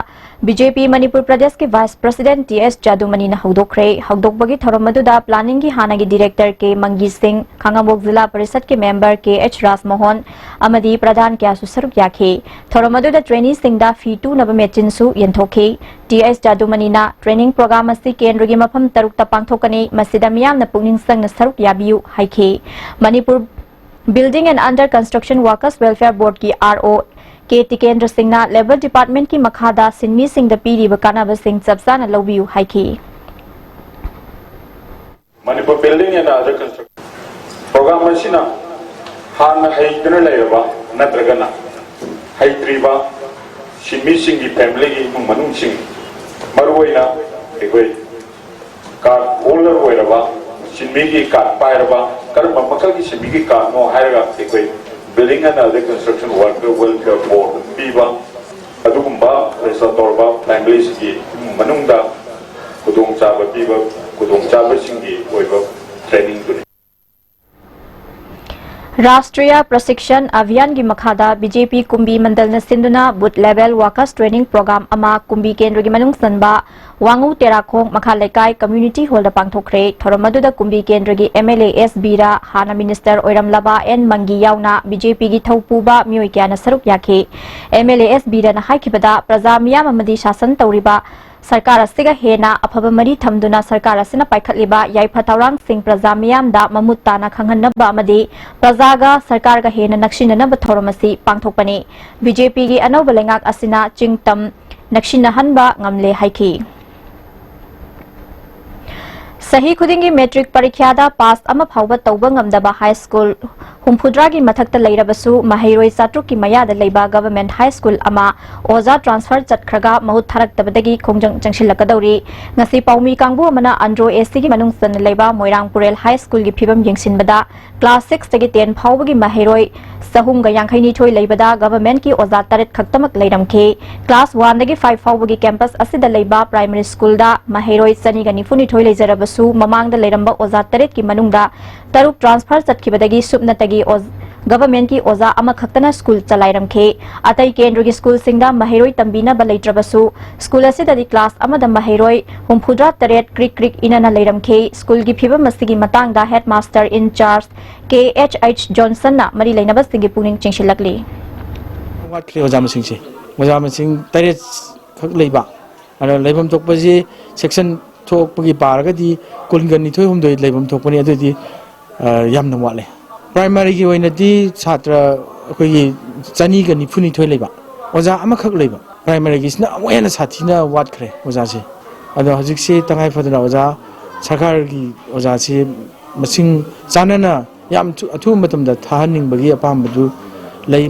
ꯕꯤ ꯖꯦ ꯄꯤ ꯃꯅꯤꯄꯨꯔ ꯄ꯭ꯔꯗꯦꯁꯀꯤ Vice President ꯇꯤ ꯑꯦꯁ ꯖꯥꯗꯨꯃꯅꯤꯅ ꯍꯧꯗꯣꯛꯈ꯭ꯔꯦ꯫ ꯍꯧꯗꯣꯛꯄꯒꯤ ꯊꯧꯔꯝ ꯑꯗꯨꯗ planning ꯒꯤ ꯍꯥꯟꯅꯒꯤ director ꯀꯦ ꯃꯪꯒꯤ ꯁꯤꯡ, ꯈꯥꯡꯉꯕꯣꯛ ꯖꯤꯂꯥ ꯄꯔꯤꯁꯠꯀꯤ member ꯀꯦ ꯑꯩꯆ ꯔꯥꯖꯃꯣꯍꯟ ꯑꯃꯗꯤ ꯄ꯭ꯔꯙꯥꯟ ꯀꯌꯥꯁꯨ ꯁꯔꯨꯛ ꯌꯥꯈꯤ꯫ ꯊꯧꯔꯝ ꯑꯗꯨꯗ trainee ꯁꯤꯡꯗ ꯐꯤ ꯇꯨꯅꯕ machine ꯁꯨ ꯌꯦꯟꯊꯣꯛꯈꯤ꯫ ꯇꯤ ꯑꯩꯆ ꯖꯥꯗꯨꯃꯅꯤꯅ training program ꯑꯁꯤ ꯀꯦꯟꯗ꯭ꯔꯒꯤ ꯃꯐꯝ ꯇꯔꯨꯛꯇ ꯄꯥꯡꯊꯣꯛꯀꯅꯤ, ꯃꯁꯤꯗ ꯃꯤꯌꯥꯝꯅ ꯄꯨꯛꯅꯤꯡ ꯆꯪꯅ ꯁꯔꯨꯛ ꯌꯥꯕꯤꯌꯨ ꯍꯥꯏꯈꯤ꯫ Manipur Building and Under Construction Workers Welfare Board ꯀꯤ ꯑꯥꯔ ꯑꯣ ꯀꯦ ꯇꯤꯀꯦꯟꯗ꯭ꯔ ꯁꯤꯡꯅ Labour Department ꯀꯤ ꯃꯈꯥꯗ ꯁꯤꯟꯃꯤꯁꯤꯡꯗ ꯄꯤꯔꯤꯕ ꯀꯥꯟꯅꯕꯁꯤꯡ ꯆꯞ ꯆꯥꯅ ꯂꯧꯕꯤꯌꯨ ꯍꯥꯏꯈꯤ꯫ Manipur Building and Under Construction Program ꯑꯁꯤꯅ ꯍꯥꯟꯅ ꯍꯩꯗꯨꯅ ꯂꯩꯔꯕ ꯅꯠꯇ꯭ꯔꯒꯅ ꯍꯩꯇ꯭ꯔꯤꯕ ꯁꯤꯟꯃꯤꯁꯤꯡꯒꯤ family ꯒꯤ ꯏꯃꯨꯡ ꯃꯅꯨꯡꯁꯤꯡ, ꯃꯔꯨꯑꯣꯏꯅ ꯑꯩꯈꯣꯏ card holder ꯑꯣꯏꯔꯕ, ꯁꯤꯟꯃꯤꯒꯤ card ꯄꯥꯏꯔꯕ, ꯀꯔꯝꯕ ꯃꯈꯜꯒꯤ ꯁꯤꯟꯃꯤꯒꯤ card ꯅꯣ ꯍꯥꯏꯔꯒ ꯑꯩꯈꯣꯏ Building and Under Construction Worker Welfare Board ꯄꯤꯕ ꯑꯗꯨꯒꯨꯝꯕ register ꯇꯧꯔꯕ family ꯁꯤꯡꯒꯤ ꯏꯃꯨꯡ ꯃꯅꯨꯡꯗ ꯈꯨꯗꯣꯡꯆꯥꯕ ꯄꯤꯕ, ꯈꯨꯗꯣꯡꯆꯥꯕꯁꯤꯡꯒꯤ ꯑꯣꯏꯕ training ꯗꯨꯅꯤ꯫ ꯔꯥꯁꯇ꯭ꯔꯤꯌꯥ ꯄ꯭ꯔꯁꯤꯛꯁꯟ ꯑꯚꯤꯌꯥꯟꯒꯤ ꯃꯈꯥꯗ ꯕꯤ ꯖꯦ ꯄꯤ ꯀꯨꯝꯕꯤ ꯃꯟꯗꯜꯅ ꯁꯤꯟꯗꯨꯅ booth level workers training program ꯑꯃ ꯀꯨꯝꯕꯤ ꯀꯦꯟꯗ꯭ꯔꯒꯤ ꯃꯅꯨꯡ ꯆꯟꯕ ꯋꯥꯉꯨ ꯇꯦꯔꯥꯈꯣꯡ ꯃꯈꯥ ꯂꯩꯀꯥꯏ community hall ꯗ ꯄꯥꯡꯊꯣꯛꯈ꯭ꯔꯦ꯫ ꯊꯧꯔꯝ ꯑꯗꯨꯗ ꯀꯨꯝꯕꯤ ꯀꯦꯟꯗ꯭ꯔꯒꯤ ꯑꯦꯝ ꯑꯦꯜ ꯑꯦ ꯑꯦꯁ ꯕꯤꯔ, ꯍꯥꯟꯅ minister ꯑꯣꯏꯔꯝꯂꯕ ꯑꯦꯟ ꯃꯪꯒꯤ ꯌꯥꯎꯅ ꯕꯤ ꯖꯦ ꯄꯤ ꯒꯤ ꯊꯧꯄꯨꯕ ꯃꯤꯑꯣꯏ ꯀꯌꯥꯅ ꯁꯔꯨꯛ ꯌꯥꯈꯤ꯫ ꯑꯦꯝ ꯑꯦꯜ ꯑꯦ ꯑꯦꯁ ꯕꯤꯔꯅ ꯍꯥꯏꯈꯤꯕꯗ, ꯄ꯭ꯔꯖꯥ ꯃꯤꯌꯥꯝ ꯑꯃꯗꯤ ꯁꯥꯁꯟ ꯇꯧꯔꯤꯕ ꯁꯔꯀꯥꯔ ꯑꯁꯤꯒ ꯍꯦꯟꯅ ꯑꯐꯕ ꯃꯔꯤ ꯊꯝꯗꯨꯅ ꯁꯔꯀꯥꯔ ꯑꯁꯤꯅ ꯄꯥꯏꯈꯠꯂꯤꯕ ꯌꯥꯏꯐ ꯊꯧꯔꯥꯡꯁꯤꯡ ꯄ꯭ꯔꯖꯥ ꯃꯤꯌꯥꯝꯗ ꯃꯃꯨꯠ ꯇꯥꯅ ꯈꯪꯍꯟꯅꯕ ꯑꯃꯗꯤ ꯄ꯭ꯔꯖꯥꯒ ꯁꯔꯀꯥꯔꯒ ꯍꯦꯟꯅ ꯅꯛꯁꯤꯟꯅꯅꯕ ꯊꯧꯔꯝ ꯑꯁꯤ ꯄꯥꯡꯊꯣꯛꯄꯅꯤ꯫ ꯕꯤ ꯖꯦ ꯄꯤ ꯒꯤ ꯑꯅꯧꯕ ꯂꯩꯉꯥꯛ ꯑꯁꯤꯅ ꯆꯤꯡ ꯇꯝ ꯅꯛꯁꯤꯟꯅꯍꯟꯕ ꯉꯝꯂꯦ ꯍꯥꯏꯈꯤ꯫ ꯆꯍꯤ ꯈꯨꯗꯤꯡꯒꯤ ꯃꯦꯇ꯭ꯔꯤꯛ ꯄꯔꯤꯈ꯭ꯌꯥꯗ ꯄꯥꯁ ꯑꯃ ꯐꯥꯎꯕ ꯇꯧꯕ ꯉꯝꯗꯕ ꯍꯥꯏ ꯁ꯭ꯀꯨꯜ ꯍꯨꯝꯐꯨꯇꯔꯥꯒꯤ ꯃꯊꯛꯇ ꯂꯩꯔꯕꯁꯨ, ꯃꯍꯩꯔꯣꯏ ꯆꯥꯇ꯭ꯔꯨꯛꯀꯤ ꯃꯌꯥꯗ ꯂꯩꯕ ꯒꯚꯔꯟꯃꯦꯟꯠ ꯍꯥꯏ ꯁ꯭ꯀꯨꯜ ꯑꯃ ꯑꯣꯖꯥ ꯇ꯭ꯔꯥꯟꯁꯐꯔ ꯆꯠꯈ꯭ꯔꯒ ꯃꯍꯨꯠ ꯊꯥꯔꯛꯇꯕꯗꯒꯤ ꯈꯣꯡꯖꯪ ꯆꯪꯁꯤꯜꯂꯛꯀꯗꯧꯔꯤ꯫ ꯉꯁꯤ ꯄꯥꯎꯃꯤ ꯀꯥꯡꯕꯨ ꯑꯃꯅ ꯑꯟꯗ꯭ꯔꯣ ꯑꯦꯁꯤꯒꯤ ꯃꯅꯨꯡ ꯆꯟꯅ ꯂꯩꯕ ꯃꯣꯏꯔꯥꯡ ꯄꯨꯔꯦꯜ ꯍꯥꯏ ꯁ꯭ꯀꯨꯜꯒꯤ ꯐꯤꯕꯝ ꯌꯦꯡꯁꯤꯟꯕꯗ, ꯀ꯭ꯂꯥꯁ ꯁꯤꯛꯁꯇꯒꯤ ꯇꯦꯟ ꯐꯥꯎꯕꯒꯤ ꯃꯍꯩꯔꯣꯏ ꯆꯍꯨꯝꯒ ꯌꯥꯡꯈꯩꯅꯤꯊꯣꯏ ꯂꯩꯕꯗ ꯒꯚꯔꯟꯃꯦꯟꯠꯀꯤ ꯑꯣꯖꯥ ꯇꯔꯦꯠ ꯈꯛꯇꯃꯛ ꯂꯩꯔꯝꯈꯤ꯫ ꯀ꯭ꯂꯥꯁ ꯋꯥꯟꯗꯒꯤ ꯐꯥꯏꯚ ꯐꯥꯎꯕꯒꯤ ꯀꯦꯝꯄꯁ ꯑꯁꯤꯗ ꯂꯩꯕ ꯄ꯭ꯔꯥꯏꯃꯔꯤ ꯁ꯭ꯀꯨꯜꯗ ꯃꯍꯩꯔꯣꯏ ꯆꯅꯤꯒ ꯅꯤꯐꯨꯅꯤꯊꯣꯏ ꯂꯩꯖꯔꯕꯁꯨ, ꯃꯃꯥꯡꯗ ꯂꯩꯔꯝꯕ ꯑꯣꯖꯥ ꯇꯔꯦꯠꯀꯤ ꯃꯅꯨꯡꯗ ꯇꯔꯨꯛ ꯇ꯭ꯔꯥꯟꯁꯐꯔ ꯆꯠꯈꯤꯕꯗꯒꯤ ꯁꯨꯞꯅꯇꯒꯤ ꯑꯣꯖ-, ꯒꯚꯔꯟꯃꯦꯟꯠꯀꯤ ꯑꯣꯖꯥ ꯑꯃꯈꯛꯇꯅ ꯁ꯭ꯀꯨꯜ ꯆꯂꯥꯏꯔꯝꯈꯤ꯫ ꯑꯇꯩ ꯀꯦꯟꯗ꯭ꯔꯒꯤ ꯁ꯭ꯀꯨꯜꯁꯤꯡꯗ ꯃꯍꯩꯔꯣꯏ ꯇꯝꯕꯤꯅꯕ ꯂꯩꯇ꯭ꯔꯕꯁꯨ, ꯁ꯭ꯀꯨꯜ ꯑꯁꯤꯗꯗꯤ ꯀ꯭ꯂꯥꯁ ꯑꯃꯗ ꯃꯍꯩꯔꯣꯏ ꯍꯨꯝꯐꯨꯇꯔꯥ ꯇꯔꯦꯠ ꯀ꯭ꯔꯤꯛ ꯀ꯭ꯔꯤꯛ ꯏꯅꯅ ꯂꯩꯔꯝꯈꯤ꯫ ꯁ꯭ꯀꯨꯜꯒꯤ ꯐꯤꯕꯝ ꯑꯁꯤꯒꯤ ꯃꯇꯥꯡꯗ ꯍꯦꯗꯃꯥꯁꯇꯔ ꯏꯟ ꯆꯥꯔꯖ ꯀꯦ ꯑꯦꯆ ꯑꯩꯆ ꯖꯣꯟꯁꯟꯅ ꯃꯔꯤ ꯂꯩꯅꯕꯁꯤꯡꯒꯤ ꯄꯨꯛꯅꯤꯡ ꯆꯤꯡꯁꯤꯜꯂꯛꯂꯤ꯫ ꯋꯥꯠꯈ꯭ꯔꯦ ꯑꯣꯖꯥ ꯃꯁꯤꯡꯁꯦ꯫ ꯑꯣꯖꯥ ꯃꯁꯤꯡ ꯇꯔꯦꯠ ꯈꯛ ꯂꯩꯕ꯫ ꯑꯗꯣ ꯂꯩꯐꯝ ꯊꯣꯛꯄꯁꯤ ꯁꯦꯛꯁꯟ ꯊꯣꯛꯄꯒꯤ ꯄꯥꯔꯒꯗꯤ ꯀꯨꯟꯒ ꯅꯤꯊꯣꯏ ꯍꯨꯝꯗꯣꯏ ꯂꯩꯐꯝ ꯊꯣꯛꯄꯅꯤ꯫ ꯑꯗꯨꯗꯤ, ꯑ, ꯌꯥꯝꯅ ꯋꯥꯠꯂꯦ꯫ ꯄ꯭ꯔꯥꯏꯃꯥꯔꯤꯒꯤ ꯑꯣꯏꯅꯗꯤ ꯁꯥꯇ꯭ꯔ ꯑꯩꯈꯣꯏꯒꯤ ꯆꯅꯤꯒ ꯅꯤꯐꯨꯅꯤꯊꯣꯏ ꯂꯩꯕ, ꯑꯣꯖꯥ ꯑꯃꯈꯛ ꯂꯩꯕ꯫ ꯄ꯭ꯔꯥꯏꯃꯥꯔꯤꯒꯤꯁꯤꯅ ꯑꯃꯨꯛ ꯍꯦꯟꯅ ꯁꯥꯊꯤꯅ ꯋꯥꯠꯈ꯭ꯔꯦ ꯑꯣꯖꯥꯁꯦ꯫ ꯑꯗꯣ ꯍꯧꯖꯤꯛꯁꯤ ꯇꯉꯥꯏ ꯐꯗꯅ ꯑꯣꯖꯥ, ꯁꯔꯀꯥꯔꯒꯤ ꯑꯣꯖꯥꯁꯤ ꯃꯁꯤꯡ ꯆꯥꯟꯅꯅ ꯌꯥꯝ ꯊꯨ-, ꯑꯊꯨꯕ ꯃꯇꯝꯗ ꯊꯥꯍꯟꯅꯤꯡꯕꯒꯤ ꯑꯄꯥꯝꯕꯗꯨ ꯂꯩ꯫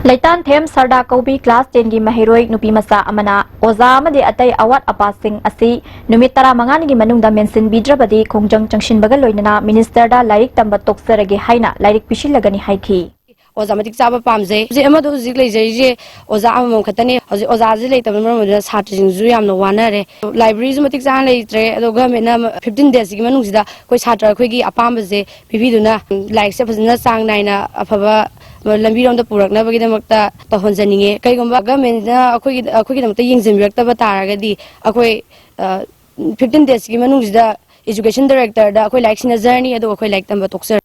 ꯂꯩꯇꯥꯟꯊꯦꯝ ꯁꯔꯗꯥ ꯀꯧꯕꯤ ꯀ꯭ꯂꯥꯁ ꯇꯦꯟꯒꯤ ꯃꯍꯩꯔꯣꯏ ꯅꯨꯄꯤ ꯃꯆꯥ ꯑꯃꯅ ꯑꯣꯖꯥ ꯑꯃꯗꯤ ꯑꯇꯩ ꯑꯋꯥꯠ ꯑꯄꯥꯁꯤꯡ ꯑꯁꯤ ꯅꯨꯃꯤꯠ ꯇꯔꯥꯃꯉꯥꯅꯤꯒꯤ ꯃꯅꯨꯡꯗ ꯃꯦꯟꯁꯤꯟꯕꯤꯗ꯭ꯔꯕꯗꯤ ꯈꯣꯡꯖꯪ ꯆꯪꯁꯤꯟꯕꯒ ꯂꯣꯏꯅꯅ ꯃꯤꯅꯤꯁꯇꯔꯗ ꯂꯥꯏꯔꯤꯛ ꯇꯝꯕ ꯇꯣꯛꯆꯔꯒꯦ ꯍꯥꯏꯅ ꯂꯥꯏꯔꯤꯛ ꯄꯤꯁꯤꯜꯂꯒꯅꯤ ꯍꯥꯏꯈꯤ꯫ ꯑꯣꯖꯥ ꯃꯇꯤꯛ ꯆꯥꯕ ꯄꯥꯝꯖꯩ꯫ ꯍꯧꯖꯤꯛ ꯑꯃꯗ ꯍꯧꯖꯤꯛ ꯂꯩꯖꯔꯤꯁꯦ ꯑꯣꯖꯥ ꯑꯃꯃꯝ ꯈꯛꯇꯅꯤ꯫ ꯍꯧꯖꯤꯛ ꯑꯣꯖꯥꯁꯦ ꯂꯩꯇꯕꯅ ꯃꯔꯝ ꯑꯣꯏꯗꯨꯅ ꯁꯥꯇ꯭ꯔꯁꯤꯡꯁꯨ ꯌꯥꯝꯅ ꯋꯥꯅꯔꯦ꯫ ꯂꯥꯏꯕ꯭ꯔꯦꯔꯤꯁꯨ ꯃꯇꯤꯛ ꯆꯥꯅ ꯂꯩꯇ꯭ꯔꯦ꯫ ꯑꯗꯣ ꯒꯚꯔꯟꯃꯦꯟꯠꯅ ꯐꯤꯐꯇꯤꯟ ꯗꯦꯖꯁꯤꯒꯤ ꯃꯅꯨꯡꯁꯤꯗ ꯑꯩꯈꯣꯏ ꯁꯥꯇ꯭ꯔ ꯑꯩꯈꯣꯏꯒꯤ ꯑꯄꯥꯝꯕꯁꯦ ꯄꯤꯕꯤꯗꯨꯅ ꯂꯥꯏꯔꯤꯛꯁꯦ ꯐꯖꯅ ꯆꯥꯡ ꯅꯥꯏꯅ ꯑꯐꯕ ꯂꯝꯕꯤꯔꯣꯝꯗ ꯄꯨꯔꯛꯅꯕꯒꯤꯗꯃꯛꯇ ꯇꯧꯍꯟꯖꯅꯤꯡꯉꯦ꯫ ꯀꯩꯒꯨꯝꯕ ꯒꯚꯔꯟꯃꯦꯟꯠꯅ ꯑꯩꯈꯣꯏꯒꯤ, ꯑꯩꯈꯣꯏꯒꯤꯗꯃꯛꯇ ꯌꯦꯡꯁꯤꯟꯕꯤꯔꯛꯇꯕ ꯇꯥꯔꯒꯗꯤ ꯑꯩꯈꯣꯏ, ꯑ, ꯐꯤꯐꯇꯤꯟ ꯗꯦꯖꯀꯤ ꯃꯅꯨꯡꯁꯤꯗ ꯏꯖꯨꯀꯦꯁꯟ ꯗꯥꯏꯔꯦꯛꯇꯔꯗ ꯑꯩꯈꯣꯏ ꯂꯥꯏꯔꯤꯛ ꯁꯤꯟꯅꯖꯔꯅꯤ, ꯑꯗꯨꯒ ꯑꯩꯈꯣꯏ ꯂꯥꯏꯔꯤꯛ ꯇꯝꯕ ꯇꯣꯛꯆꯔꯅꯤ꯫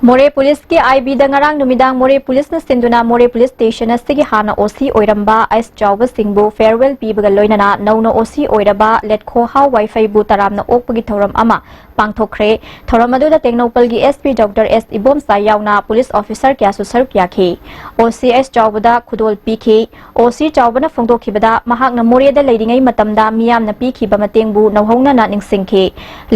ꯃꯣꯔꯦ ꯄꯨꯂꯤꯁꯀꯤ ꯑꯥꯏ ꯕꯤꯗ ꯉꯔꯥꯡ ꯅꯨꯃꯤꯗꯥꯡ ꯃꯣꯔꯦ ꯄꯨꯂꯤꯁꯅ ꯁꯤꯟꯗꯨꯅ ꯃꯣꯔꯦ ꯄꯨꯂꯤꯁ ꯁ꯭ꯇꯦꯁꯟ ꯑꯁꯤꯒꯤ ꯍꯥꯟꯅ ꯑꯣ ꯁꯤ ꯑꯣꯏꯔꯝꯕ ꯑꯩꯁ ꯆꯥꯎꯕꯁꯤꯡꯕꯨ ꯐꯦꯌꯔꯋꯦꯜ ꯄꯤꯕꯒ ꯂꯣꯏꯅꯅ ꯅꯧꯅ ꯑꯣ ꯁꯤ ꯑꯣꯏꯔꯕ ꯂꯦꯠꯈꯣꯍꯥꯎ ꯋꯥꯏꯐꯩꯕꯨ ꯇꯔꯥꯝꯅ ꯑꯣꯛꯄꯒꯤ ꯊꯧꯔꯝ ꯑꯃ ꯄꯥꯡꯊꯣꯛꯈ꯭ꯔꯦ꯫ ꯊꯧꯔꯝ ꯑꯗꯨꯗ ꯇꯦꯡꯅꯧꯄꯜꯒꯤ SP Doctor S ꯏꯕꯣꯝꯆꯥ ꯌꯥꯎꯅ police officer ꯀꯌꯥꯁꯨ ꯁꯔꯨꯛ ꯌꯥꯈꯤ꯫ OC ꯑꯦꯁ ꯆꯥꯎꯕꯗ ꯈꯨꯗꯣꯜ ꯄꯤꯈꯤ꯫ OC ꯆꯥꯎꯕꯅ ꯐꯣꯡꯗꯣꯛꯈꯤꯕꯗ, ꯃꯍꯥꯛꯅ ꯃꯣꯔꯦꯗ ꯂꯩꯔꯤꯉꯩ ꯃꯇꯝꯗ ꯃꯤꯌꯥꯝꯅ ꯄꯤꯈꯤꯕ ꯃꯇꯦꯡꯕꯨ ꯅꯧꯍꯧꯅꯅ ꯅꯤꯡꯁꯤꯡꯈꯤ꯫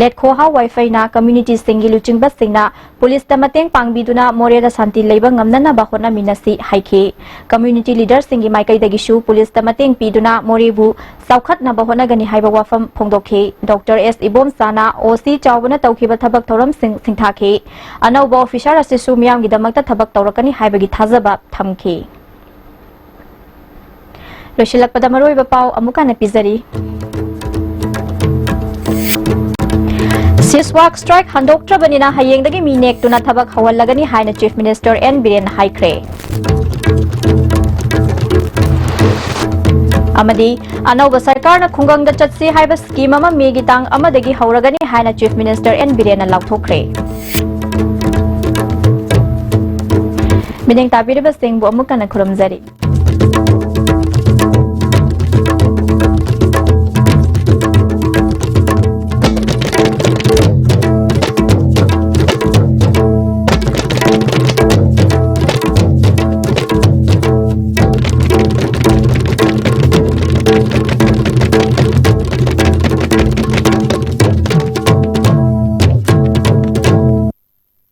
ꯂꯦꯠꯈꯣꯍꯥ ꯋꯥꯏꯐꯩꯅ community ꯁꯤꯡꯒꯤ ꯂꯨꯆꯤꯡꯕꯁꯤꯡꯅ police ꯇ ꯃꯇꯦꯡ ꯄꯥꯡꯕꯤꯗꯨꯅ ꯃꯣꯔꯦꯗ ꯁꯥꯟꯇꯤ ꯂꯩꯕ ꯉꯝꯅꯅꯕ ꯍꯣꯠꯅꯃꯤꯟꯅꯁꯤ ꯍꯥꯏꯈꯤ꯫ Community leader ꯁꯤꯡꯒꯤ ꯃꯥꯏꯀꯩꯗꯒꯤꯁꯨ police ꯇ ꯃꯇꯦꯡ ꯄꯤꯗꯨꯅ ꯃꯣꯔꯦꯕꯨ ꯆꯥꯎꯈꯠꯅꯕ ꯍꯣꯠꯅꯒꯅꯤ ꯍꯥꯏꯕ ꯋꯥꯐꯝ ꯐꯣꯡꯗꯣꯛꯈꯤ꯫ Doctor S ꯏꯕꯣꯝꯆꯥꯅ OC ꯆꯥꯎꯕꯅ ꯇꯧꯈꯤꯕ ꯊꯕꯛ ꯊꯧꯔꯝꯁꯤꯡ ꯁꯤꯡꯊꯥꯈꯤ꯫ ꯑꯅꯧꯕ officer ꯑꯁꯤꯁꯨ ꯃꯤꯌꯥꯝꯒꯤꯗꯃꯛꯇ ꯊꯕꯛ ꯇꯧꯔꯛꯀꯅꯤ ꯍꯥꯏꯕꯒꯤ ꯊꯥꯖꯕ ꯊꯝꯈꯤ꯫ ꯂꯣꯏꯁꯤꯜꯂꯛꯄꯗ ꯃꯔꯨꯑꯣꯏꯕ ꯄꯥꯎ ꯑꯃꯨꯛ ꯍꯟꯅ ꯄꯤꯖꯔꯤ꯫ Ceasefire strike ꯍꯟꯗꯣꯛꯇ꯭ꯔꯕꯅꯤꯅ ꯍꯌꯦꯡꯗꯒꯤ ꯃꯤ ꯅꯦꯛꯇꯨꯅ ꯊꯕꯛ ꯍꯧꯍꯜꯂꯒꯅꯤ ꯍꯥꯏꯅ Chief Minister N ꯕꯤꯔꯦꯟꯅ ꯍꯥꯏꯈ꯭ꯔꯦ꯫ ꯑꯃꯗꯤ ꯑꯅꯧꯕ ꯁꯔꯀꯥꯔꯅ ꯈꯨꯡꯒꯪꯗ ꯆꯠꯁꯤ ꯍꯥꯏꯕ scheme ꯑꯃ ꯃꯦꯒꯤ ꯇꯥꯡ ꯑꯃꯗꯒꯤ ꯍꯧꯔꯒꯅꯤ ꯍꯥꯏꯅ Chief Minister N ꯕꯤꯔꯦꯟꯅ ꯂꯥꯎꯊꯣꯛꯈ꯭ꯔꯦ꯫ ꯃꯤꯠꯌꯦꯡ ꯇꯥꯕꯤꯔꯤꯕꯁꯤꯡꯕꯨ ꯑꯃꯨꯛ ꯍꯟꯅ ꯈꯨꯔꯨꯝꯖꯔꯤ꯫